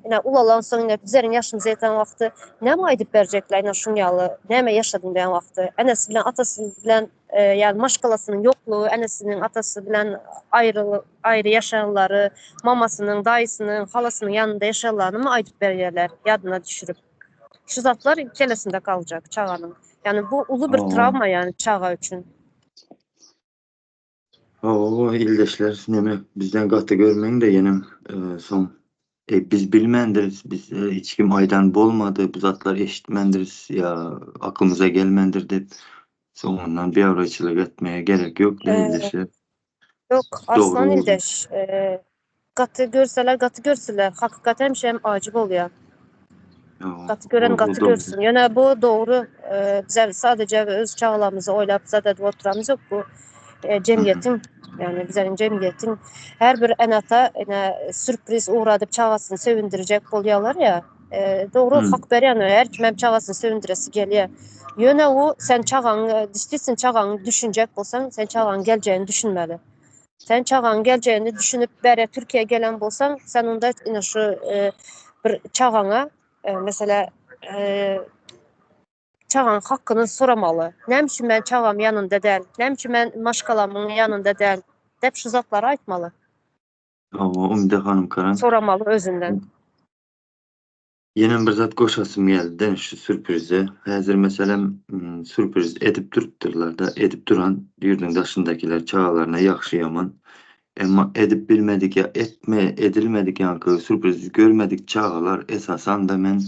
S1: ine ulalansoň ine bizleriň ýaşymyza ýeten wagty näme aýdyp berjekler ine şuň ýaly näme ýaşadyň diýen wagty. Enesi bilen atasy bilen ýagny maşgalasynyň ýoklugy, enesiniň atasy bilen aýry aýry ýaşanlary, mamasynyň, daýysynyň, halasynyň ýanynda ýaşanlarynymy aýdyp berýärler ýadyna düşürip. Şu zatlar kellesinde galjak çaganyň. Ýagny bu uly bir trawma ýagny çaga üçin.
S3: Hawa, ildeşler, neme, bizden gaty görmäň-de ýenem soň e, biz bilmändiris, biz hiç kim aýdan bolmady, bu zatlary eşitmändiris ýa aklymyza gelmändir diýip, soňundan biabraýçylyk etmäge gerek ýok-da ildeşler.
S1: Ýok, Arslan ildeş, gaty görseler gaty görsünler, hakykat hemişe hem ajy bolýar. Gaty gören gaty görsün. Ýöne bu dogry, bizler sadece öz çagalarymyzy oýlap zat edip oturamyz ýok. Bu jemgyýetiň, ýagny bizleriň jemgyýetiň her bir ene-ata ine sürpriz ugradyp çagasyny söýündirjek bolýarlar ýa. Dogry hak berýän her kim hem çagasyny söýündiresi gelýär. Ýöne u sen çagaň действительно çagaňy düşünjek bolsaň, sen çagaň geljegini düşünmeli. Sen çagaň geljegini düşünip bäri Türkiýä gelen bolsaň, sen onda ine şu bir çagaňa mesela çagaň hakyny soramaly. Näme üçin men çagam ýanynda däl? Näme üçin men maşgalamyň ýanynda däl? Dep şu zatlary aýtmaly.
S3: Hawa, Umyda hanym Karan.
S1: Soramaly özünden.
S3: Ýenem bir zat goşasym geldi-de şu sürprize. Häzir meselem sürpriz edip durupdyrlar-da, edip duran ýurduň daşyndakylar çagalaryna ýagşy-ýaman. Emma edip bilmedik ýa etme edilmedik ýaňky sürpriz görmedik çagalar esasan-da men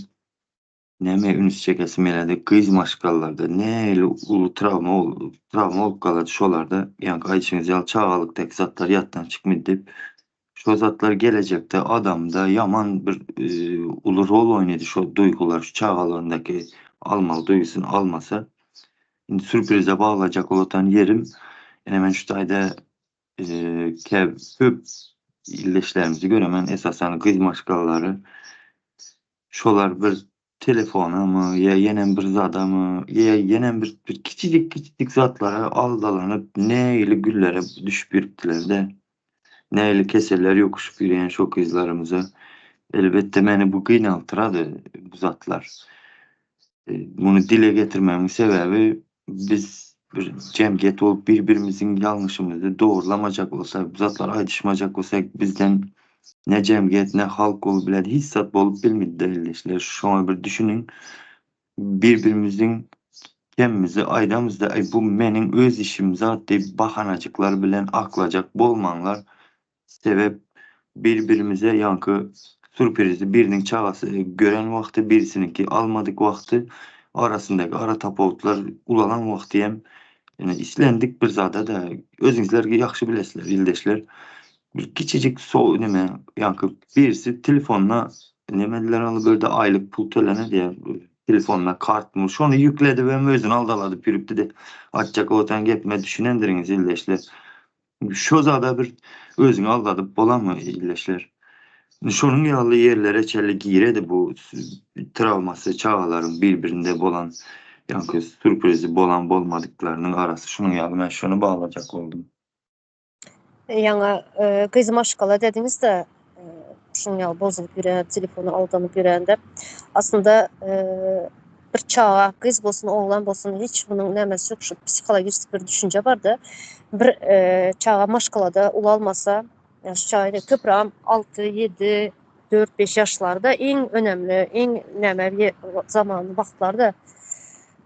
S3: näme üns çekesim gelýärdi gyz maşgalalarda nähili uly trawma trawma bolup galady şolarda ýaňky aýdyşyňyz ýaly çagalykdaky zatlar ýatdan çykmady diýip Şo zatlar gelejekde adamda ýaman bir uly rol oýnaýdy şo duýgular şu çagalygyndaky almaly duýgusyny almasa. Indi sürprize baglajak bolatan ýerim ine men şu taýda köp ildeşlerimizi göremen esasan gyz maşgalalary şolar bir telefonamy ýa ýenem bir zadamy ýa ýenem bir bir kiçijik kiçijik zatlara aldalanyp nähili güllere düşüp ýürüpdiler-de. Nähili keseller ýokuşyp ýürýän şo gyzlarymyza. Elbetde meni bu gynaltyrady bu zatlar. Muny dile getirmemiň sebäbi biz bir jemgyýet bolup bir-birimiziň ýalňyşymyzy dogrulamajak bolsak, bu zatlary aýdyşmajak bolsak bizden ne jemgyýet ne halk bolup biler hiç zat bolup bilmedi ildeşler. Şoňa bir düşüniň. Bir-birimiziň kemimizi aýdamyzda aý bu meniň öz işim zat diýip bahanajyklar bilen aklajak bolmaňlar. Sebäp bir-birimize ýaňky sürprizi biriniň çagasy gören wagty birisiniňki almadyk wagty arasyndaky ara tapawutlar ulalan wagty hem ýöne islendik bir zada-da özüňizler ýagşy bilesizler ildeşler bir kiçijik so neme ýaňky birisi telefonda. Nemediler aly bölde aýlyk pul tölene diýýär. Telefonyna kartmy şony ýükledip hem özüni aldaladyp ýürüpdi-de. Aýtjak bolsaň gepime düşünendirňiz ildeşler. Şo zada bir özüňi aldadyp bolanmy ildeşler. Şonuň ýaly ýerlere çenli giredi bu trawmasy çagalaryň bir-birinde bolan ýaňky sürprizi bolan bolmadyklarynyň arasy şunuň ýaly men şony baglajak boldum.
S1: Ýaňy gyz maşgala dediňiz-de, şuň ýaly bozulyp ýören, telefona aldanyp ýörende. Aslynda bir çaga, gyz bolsun, oglan bolsun, hiç munuň nämesi ýok, şu psihologiçeskiý bir düşünje bar-da. Bir çaga maşgalada ulalmasa, ýa şu çaga köprägem alty, ýedi, dört, beş ýaşlarda iň önemli, iň näme zaman wagtlarda.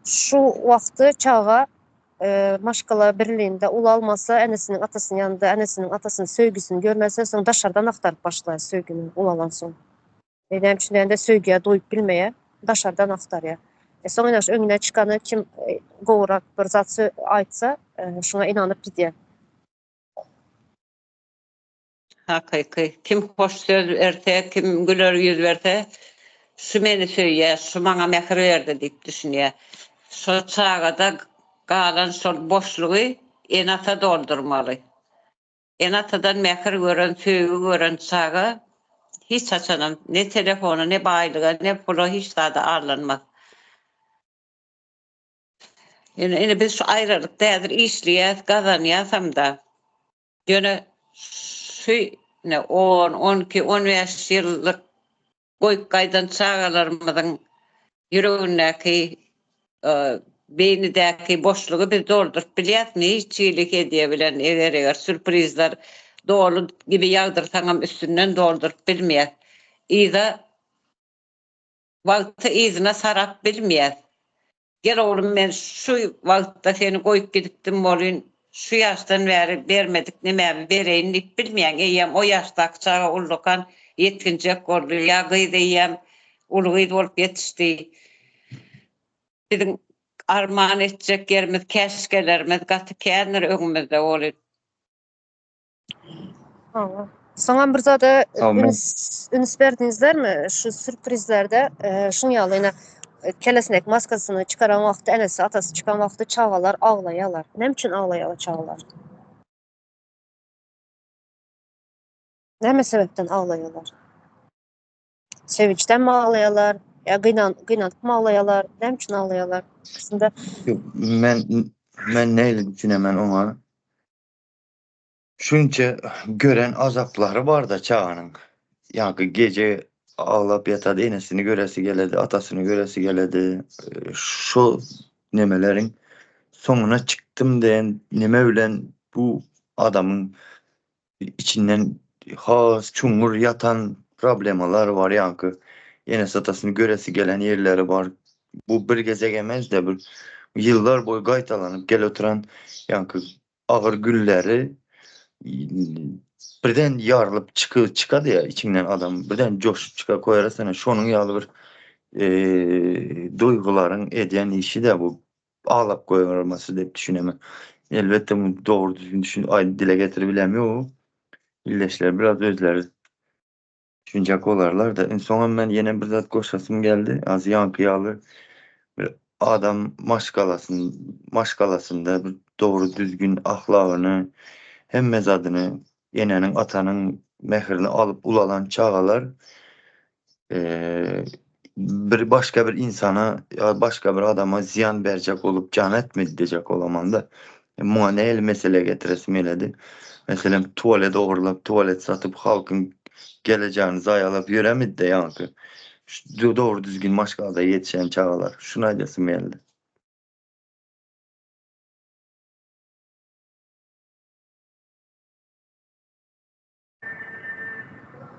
S1: Şu wagty çaga maşgala birliğinde ulalmasa, enesiniň atasynyň ýanynda enesiniň atasynyň söýgüsini görmese, soň daşardan agtaryp başlaýar söýgüni ulalansoň. E, näme üçin diýende söýgüye doýup bilmeýär, daşardan agtarýar. E, soň ine şu öňüne çykany kim e, gowurak bir zat aýtsa, e, şuňa inanyp gidýär.
S2: Hakyky. Kim hoş söz berse, kim güler ýüz berse, şu meni söýýär, şu maňa mähir berdi diýip düşünýär. Şo çagada galan şol boşlugy ene-ata doldurmaly. Ene-atadan mähir gören, söýgi gören çaga hiç haçanam ne telefona, ne baýlyga, ne pula hiç zada aldanmaz. Ýöne ine biz şu aýralykda häzir işleýäs, gazanýasamda. Ýöne şu ine on, 12, 15 ýyllyk goýup gaýdan çagalarymyzyň ýüregindäki, beýnidäki boşlugy biz dolduryp bilýäsmi hiç hili hedýe bilen eger-eger sýurprizler doly gibi ýagdyrsaňam üstünden dolduryp bilmeýäs. Yza Wagty yzyna sarap bilmeýäs. Gel oglum men şu wagtda seni goýup gidipdim bolyn şu ýaşdan bäri bermedik nemämi bereýin diýip bilmeýäň eýýäm o ýaşdaky çaga ullakan ýetginjek boldy ýa gyz eýýäm uly gyz bolup ýetişdi. Biziň arman etjek ýerimiz käşgelerimiz gaty kändir öňümizde bolyn.
S1: Hawa. Soňam bir zada üns üns berdiňizlermi? Şu sürprizlerde e, şuň ýaly ýene e, kelesinek maskasyny çykaran wagty enesi, atasy çykan wagty çagalar aglaýarlar. Näme üçin aglaýarlar çagalar? Näme sebäpden aglaýarlar? Sevinçdenmi aglaýarlar? Ýa gynan gynanypmy aglaýarlar? Näme üçin aglaýarlar? Aslynda
S3: Men men nähili düşünemen oňa? Şunça gören azaplary barda çaganyň. Ýaňky gije aglap ýatady, enesini göresi geledi, atasyny göresi geledi. Şo nemeleriň soňuna çykdym diýen neme bilen bu adamyň içinden has çuňňur ýatan problemalar bar ýaňky enesi atasyny göresi gelen ýerleri bar. Bu bir gezek emesde bir ýyllar boýy gaýtalanyp gelip oturan ýaňky agyr günleri birden ýarylyp çyky çykady ya içiňden adam birden joşup çyka koýarasana şonuň ýaly bir duýgularyň edýän işi de bu aglap goýbermesi diýip düşünemen. Elbetde bu dogry düzgün düşün aý dile getirip bilem ýok. Illeşler biraz özleri düşünjek bolarlar da. Soňam men ýene bir zat goşasym geldi. Az ýaňky ýaly bir adam maşgalasyn maşgalasynda bir dogry düzgün ahlagyny hemme zadyny eneniň atanyň mähirini alyp ulalan çagalar bir başga bir insana ýa başga bir adama zyýan berjek bolup jan etmedi diýjek bolamanda muňa nähili mesele getiresim geledi. Meselem tualet ogurlap tualet satyp halkyň gelejegini zaýalap ýöremidi-de ýaňky dogry düzgün maşgalada ýetişen çagalar. Şuny aýdasym geldi.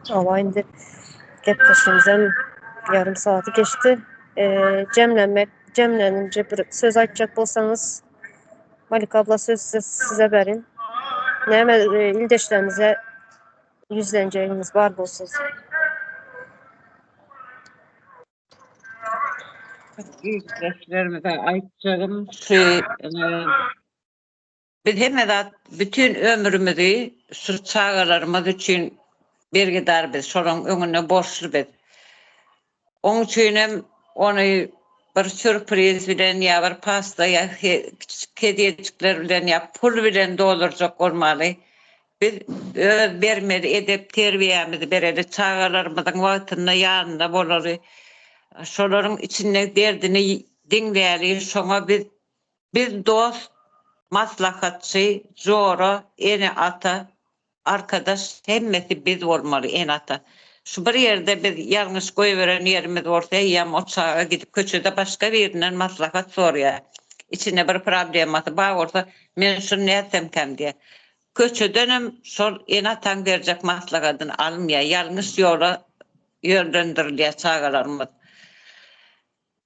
S1: Hawa indi gepleşigimizem ýarym sagaty geçdi. Jemlenmek, jemlenince bir söz aýtjak bolsaňyz Malika abla söz size berin. Näme ildeşlerimize ýüzlenjegiňiz bar bolsa.
S2: Ildeşlerimize aýtjagym şu Biz hemme zat bütin ömrümizi şu çagalarymyz üçin bergidar biz, şolaryň öňünde borçly biz. Oň üçinem ony bir sýurpriz bilen ýa bir pasta ýa kiçijik hediýejikler bilen ýa pul bilen doldurjak bolmaly. Biz öz bermeli edep-terbiýämizi bereli, çagalarymyzyň wagtynda ýanynda bolaly. Şolaryň içinde derdini diňläli, şoňa biz biz dost, maslahatçy, jora, ene-ata Arkadaş hemmesi biz bolmaly ene-ata. Şu bir ýerde biz ýalňyş goýberen ýerimiz bolsa eýýäm o çaga gidip köçede başga birinden maslahat sorýar. Içinde bir problemasy bar bolsa men şuny nätsemkäm diýýär. Köçedenem şol ene-ataň berjek maslahatyny almaýar. Ýalňyş ýola ýönlendirilýär çagalarymyz.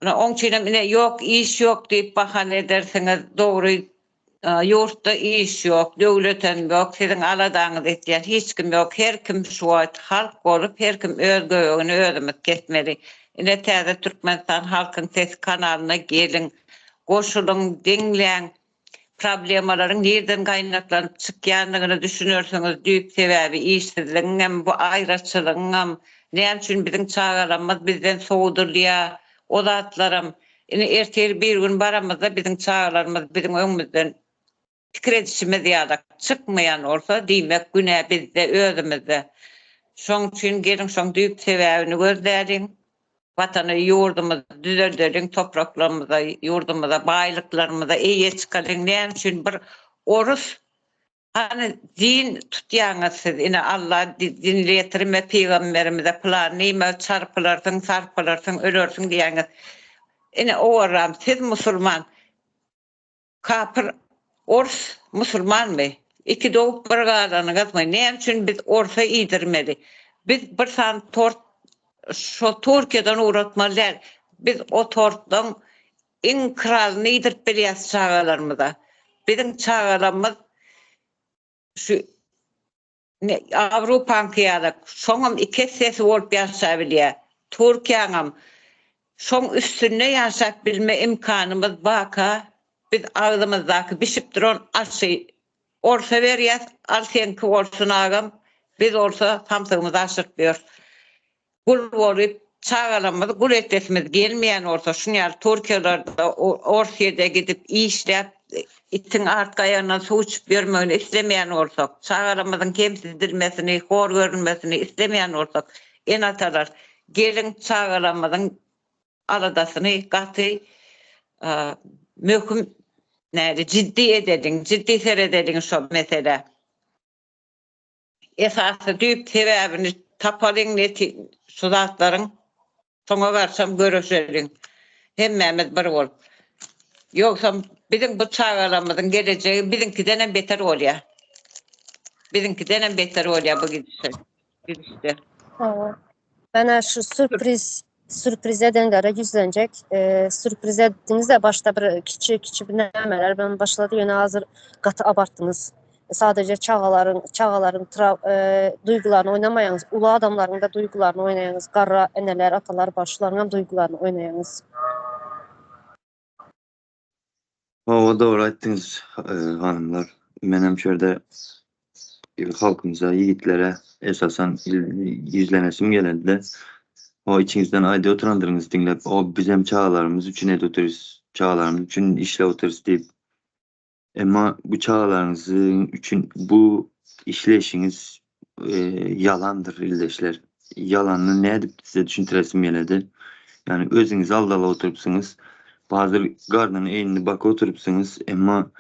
S2: Ine, oň üçinem ine ýok, iş ýok diýip bahana edersiňiz. Dogry, ýurtda iş ýok, döwletem ýok, siziň aladaňyzy etýän hiç kim ýok. Her kim şu wagt halk bolup, her kim öz göbegini özümiz kesmeli. Ine, täze Türkmenistan Halkyň sesi kanalyna geliň, goşulyň, diňläň. Problemalaryň nirden gaýnaklanyp çykýandygyna düşünersiňiz, düýp sebäbi işsizligiňem, bu aýraçylygyňam, näme üçin biziň çagalarymyz bizden sowdulýar, o zatlaram. Ine, ertir bir gün baramyzda biziň çagalarymyz biziň öňümizden pikir edişimiz ýalak çykmaýan bolsa, diýmek günä bizde, özümizde. Şoň üçin geliň şoň düýp sebäbini gözläliň. Watany, ýurdumyzy düzeldeliň, topraklarymyza, ýurdumyza, baýlyklarymyza eýe çykalyň. Näme üçin bir orus hany din tutýaňyz siz, ine Alla dinli getirme, pygamberimize pylan diýme, çarpylarsyň, sarpylarsyň, ölersiň diýýäňiz. Ine owarram siz musulman. Kapyr ors musulmanmy? Iki dogup bir galanyňyzmy? Näme üçin biz orsa iýdirmeli? Biz bir sany tort şo Türkiýeden ugratmaly däl. Biz o tortlaň iň kralyny iýdirip bilýäs çagalarymyza. Biziň çagalarymyz şu Ne Awrupaňky ýalak, şoňam iki essesi bolup ýaşabilýär. Türkiýäňem şoň üstünde ýaşap bilme imkanymyz baka, biz agzymyzdaky bişip duran aşy orsa berýäs, al seňki bolsun agam, biz bolsa samsygymyzy aşyryp ýörüs. Gul bolup, çagalarymyzy gul etesimiz gelmeýän bolsa, şuny ýaly Türkiýelerde, Orsýede gidip işläp, itiň artky aýagyndan suw içip ýörmegini islemeýän bolsak, çagalarymyzyň kemsidilmesini, hor görülmesini islemeýän bolsak, ene-atalar, geliň çagalarymyzyň aladasyny gaty möhüm, näde, jiddi edeliň, jiddi seredeliň şo meselä. Esasy düýp sebäbini tapalyň neti şu zatlaryň soňa garşam göreşeliň hemmämiz bir bolup. Ýogsam biziň bu çagalarymyzyň gelejegi biziňkidenem beter bolýar. Biziňkidenem beter bolýar bu gidişe gidişde.
S1: Hawa. Menä şu sürpriz sürpriz edenlere ýüzlenjek. Sürpriz etdiňiz-de başda bir kiçi kiçi bir nämeler bilen başlady ýöne hazir gaty abartdyňyz. Sadece çagalaryň çagalaryň tra duýgularyny oýnamaýaňyz. Uly adamlaryň da duýgularyny oýnaýaňyz. Garra eneler, atalar bar şularyň hem duýgularyny oýnaýaňyz.
S3: Hawa dogry aýtdyňyz hanymlar. Menem şu ýerde halkymyza, ýigitlere esasan ýüzlenesim gelende, o içiňizden aýdyp oturandyryňyz diňläp, o bizem çagalarymyz üçin edip otyrys, çagalarymyz üçin işläp otyrys diýip. Emma bu çagalaryňyzyň üçin bu işleýşiňiz ýalandyr ildeşler. Ýalanyny nädip size düşündiresim geledi. Ýagny özüňizi aldalap oturypsyňyz. Bazyr garnyny eýnini bakyp oturypsyňyz, emma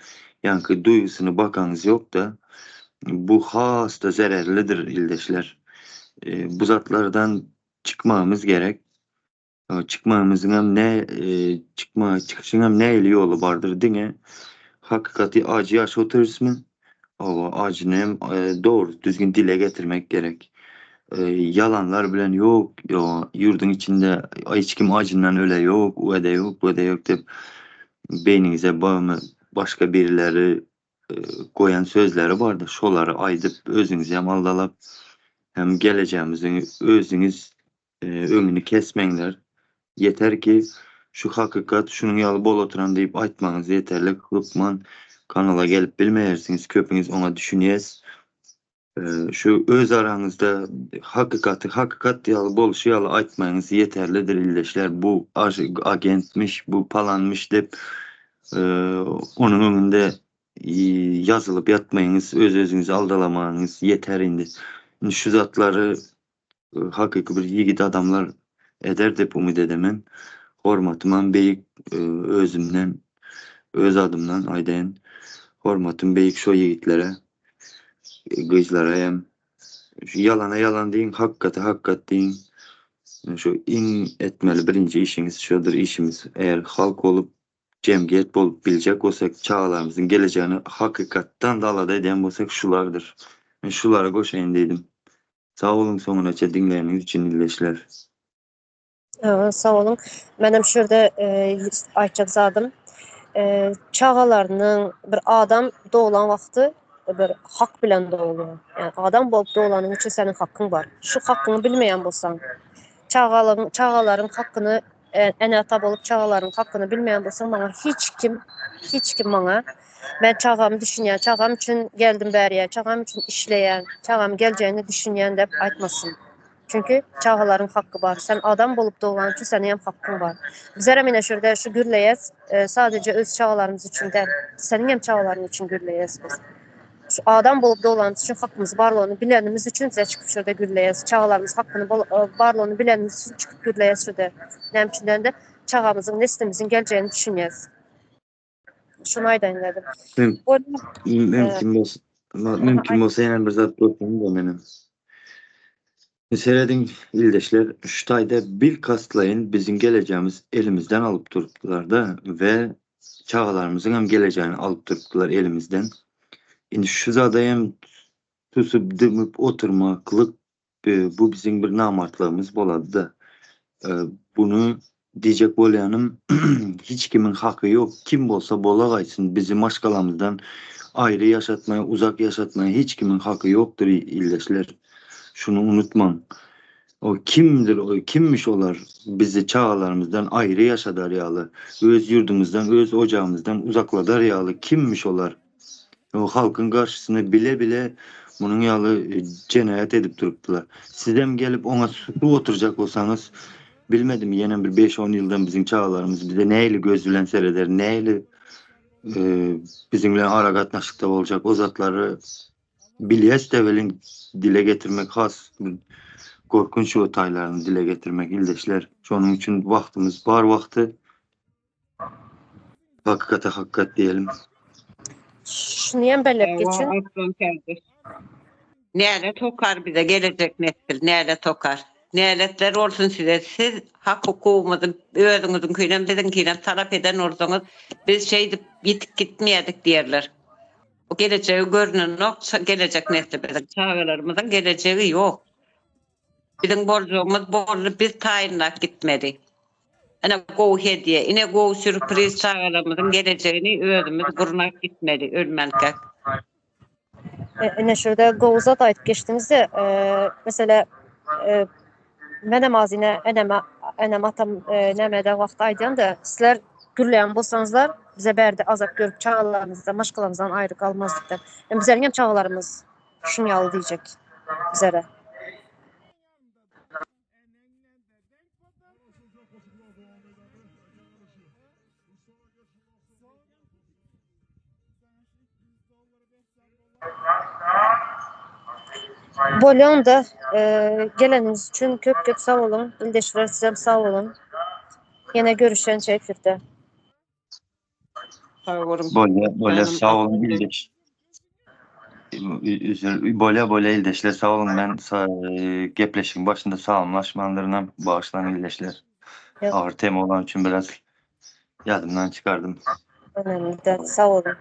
S3: ýaňky duýgusyny bakaňyz ýokda. Bu has-da zererlidir ildeşler. Bu zatlardan çykmagymyz gerek. Çykmagymyzyňam ne çykma çykyşyňam nähili ýoly bardyr diňe hakykaty ajy ýaşap otyrysmy? Hawa ajyny hem dogry düzgün dile getirmek gerek. Ýalanlar bilen ýok ýurduň içinde hiç kim ajyndan öle ýok u ede ýok bu ede ýok diýip beýniňize başga birileri goýan sözleri bardyr şolary aýdyp özüňizi hem aldalap hem gelejegimizi özüňiz öňüni kesmeňler. Ýeter ki şu hakykat şunuň ýaly bol oturan diýip aýtmagyňyz ýeterlik. Hökman kanala gelip bilmeýärsiňiz köpüňiz oňa düşünýäs. Şu öz araňyzda hakykaty hakykat ýaly bolşy ýaly aýtmagyňyz ýeterlidir ildeşler. Bu agentmiş, bu palanmyş diýip onuň öňünde ýazylyp ýatmaýyňyz, öz-özüňizi aldalamagyňyz ýeter indi. Indi şu zatlary hakyky bir ýigit adamlar eder diýip umyt edemen. Hormatymam beýik özümden, öz adymdan aýdaýyn. Hormatym beýik şo ýigitlere, gyzlara hem. Şu ýalana ýalan diýiň, hakykata hakykat diýiň. Şu iň etmeli birinji işiňiz şodur işimiz. Eger halk bolup, jemgyýet bolup biljek bolsak, çagalarymyzyň gelejegini hakykatdan-da alada edýän bolsak şulardyr. Men şulara goşaýyn diýdim. Sag boluň soňunaça diňläniňiz üçin ildeşler.
S1: Sag boluň. Menem şu ýerde aýtjak zadym, çagalarynyň bir adam doglan wagty bir hak bilen dogulýar. Ýagny adam bolup doglanyň üçin seniň hakyň bar. Şu hakyňy bilmeýän bolsaň, çagalygyň çagalaryň hakyny ene-ata bolup çagalaryň hakyny bilmeýän bolsaň maňa hiç kim hiç kim maňa Men çagamy düşünýän, çagam üçin geldim bäriýe, çagam üçin işleýän, çagam geljegini düşünýän diýip aýtmasyn. Çünki çagalaryň haky bar. Sen adam bolup doglan üçin seniň hem hakyň bar. Bizlerem ine şu ýerde şu gürleýäs, sadece öz çagalarymyz üçin däl, seniň hem çagalaryň üçin gürleýäs biz. Şu adam bolup doglanymyz üçin hakymyz barlygyny bilenimiz üçin bize çykyp şu ýerde gürleýäs. Çagalarymyz hakyny barlygyny bilenimiz üçin çykyp gürleýäs şu ýerde. Näme üçin diýende, çagamyzyň, neslimiziň geljegini düşünýäs. Şuny aýdaýyn dedim.
S3: Mümkin bolsa, mümkin bolsa ýene bir zat goşayyn-da menem. Serediň ildeşler, şu taýda bilkastlaýyn biziň gelejegimiz elimizden alyp durupdylar-da we çagalarymyzyň hem gelejegini alyp durupdylar elimizden. Indi şu zada hem susup dymyp oturmaklyk bu biziň bir namartlygymyz bolady-da. Bunu diýjek bolýanym hiç kimiň haky ýok, kim bolsa bolagaýsyn bizi maşgalamyzdan aýry ýaşatmaýa, uzak ýaşatmaýa hiç kimiň haky ýokdur ildeşler. Şuny unutmaň. O kimdir o kimmiş olar bizi çagalarymyzdan aýry ýaşadar ýaly, öz ýurdumyzdan, öz ojagymyzdan uzakladar ýaly kimmiş olar? O halkyň garşysyna bile-bile munuň ýaly jenaýat edip durupdylar. Sizem gelip oňa susup oturjak bolsaňyz, bilmedim ýenem bir beş-on ýyldan biziň çagalarymyz bize nähili göz bilen sereder, nähili biziň bilen aragatnaşykda boljak o zatlary bilýäs-de welin dile getirmek has gorkunç o taýlaryny dile getirmek ildeşler. Şonuň üçin wagtymyz bar wagty Hakykata hakykat diýelim.
S1: Şuny hem belläp geçin.
S2: Nälet okar bize gelejek nesil, nälet okar. Näletler bolsun size. Siz hak hukugymyzy özüňiziňkinem biziňkinem talap eden bolsaňyz, biz şeýdip ýitip gitmeýärdik diýerler. Bu gelejegi görnenok, gelejek nesli biziň çagalarymyzyň gelejegi ýok. Biziň boljagymyz boldy, biz taýynlap gitmeli. Ine gowy hediýe, ine gowy sýurpriz çagalarymyzyň gelejegini özümiz gurnap gitmeli ölmänkäk.
S1: Ine şurada gowy zat aýdyp geçdiňizde, meselä menem az ine eneme enem atam nämede wagty aýdýanda sizler gürleýän bolsaňyzlar bize bärde azap görüp çagalarymyzdan maşgalamyzdan aýry galmazdyk diýip. Bizleriň hem çagalarymyz şuny ýaly diýjek bizlere. Bolýanda geleniňiz üçin köp köp sag boluň. Ildeşler sizem sag boluň. Ýene görüşençe efirde.
S2: Sag boluň.
S3: Bolýa, bolýa, sag boluň ildeş. Üzür, bolýa, bolýa ildeşler, sag boluň. Men gepleşigiň başynda salamlaşmandyrynam, bagyşlaň ildeşler. Agyr tema bolany üçin biraz ýadymdan çykardym.
S1: Önemli däl, sag boluň.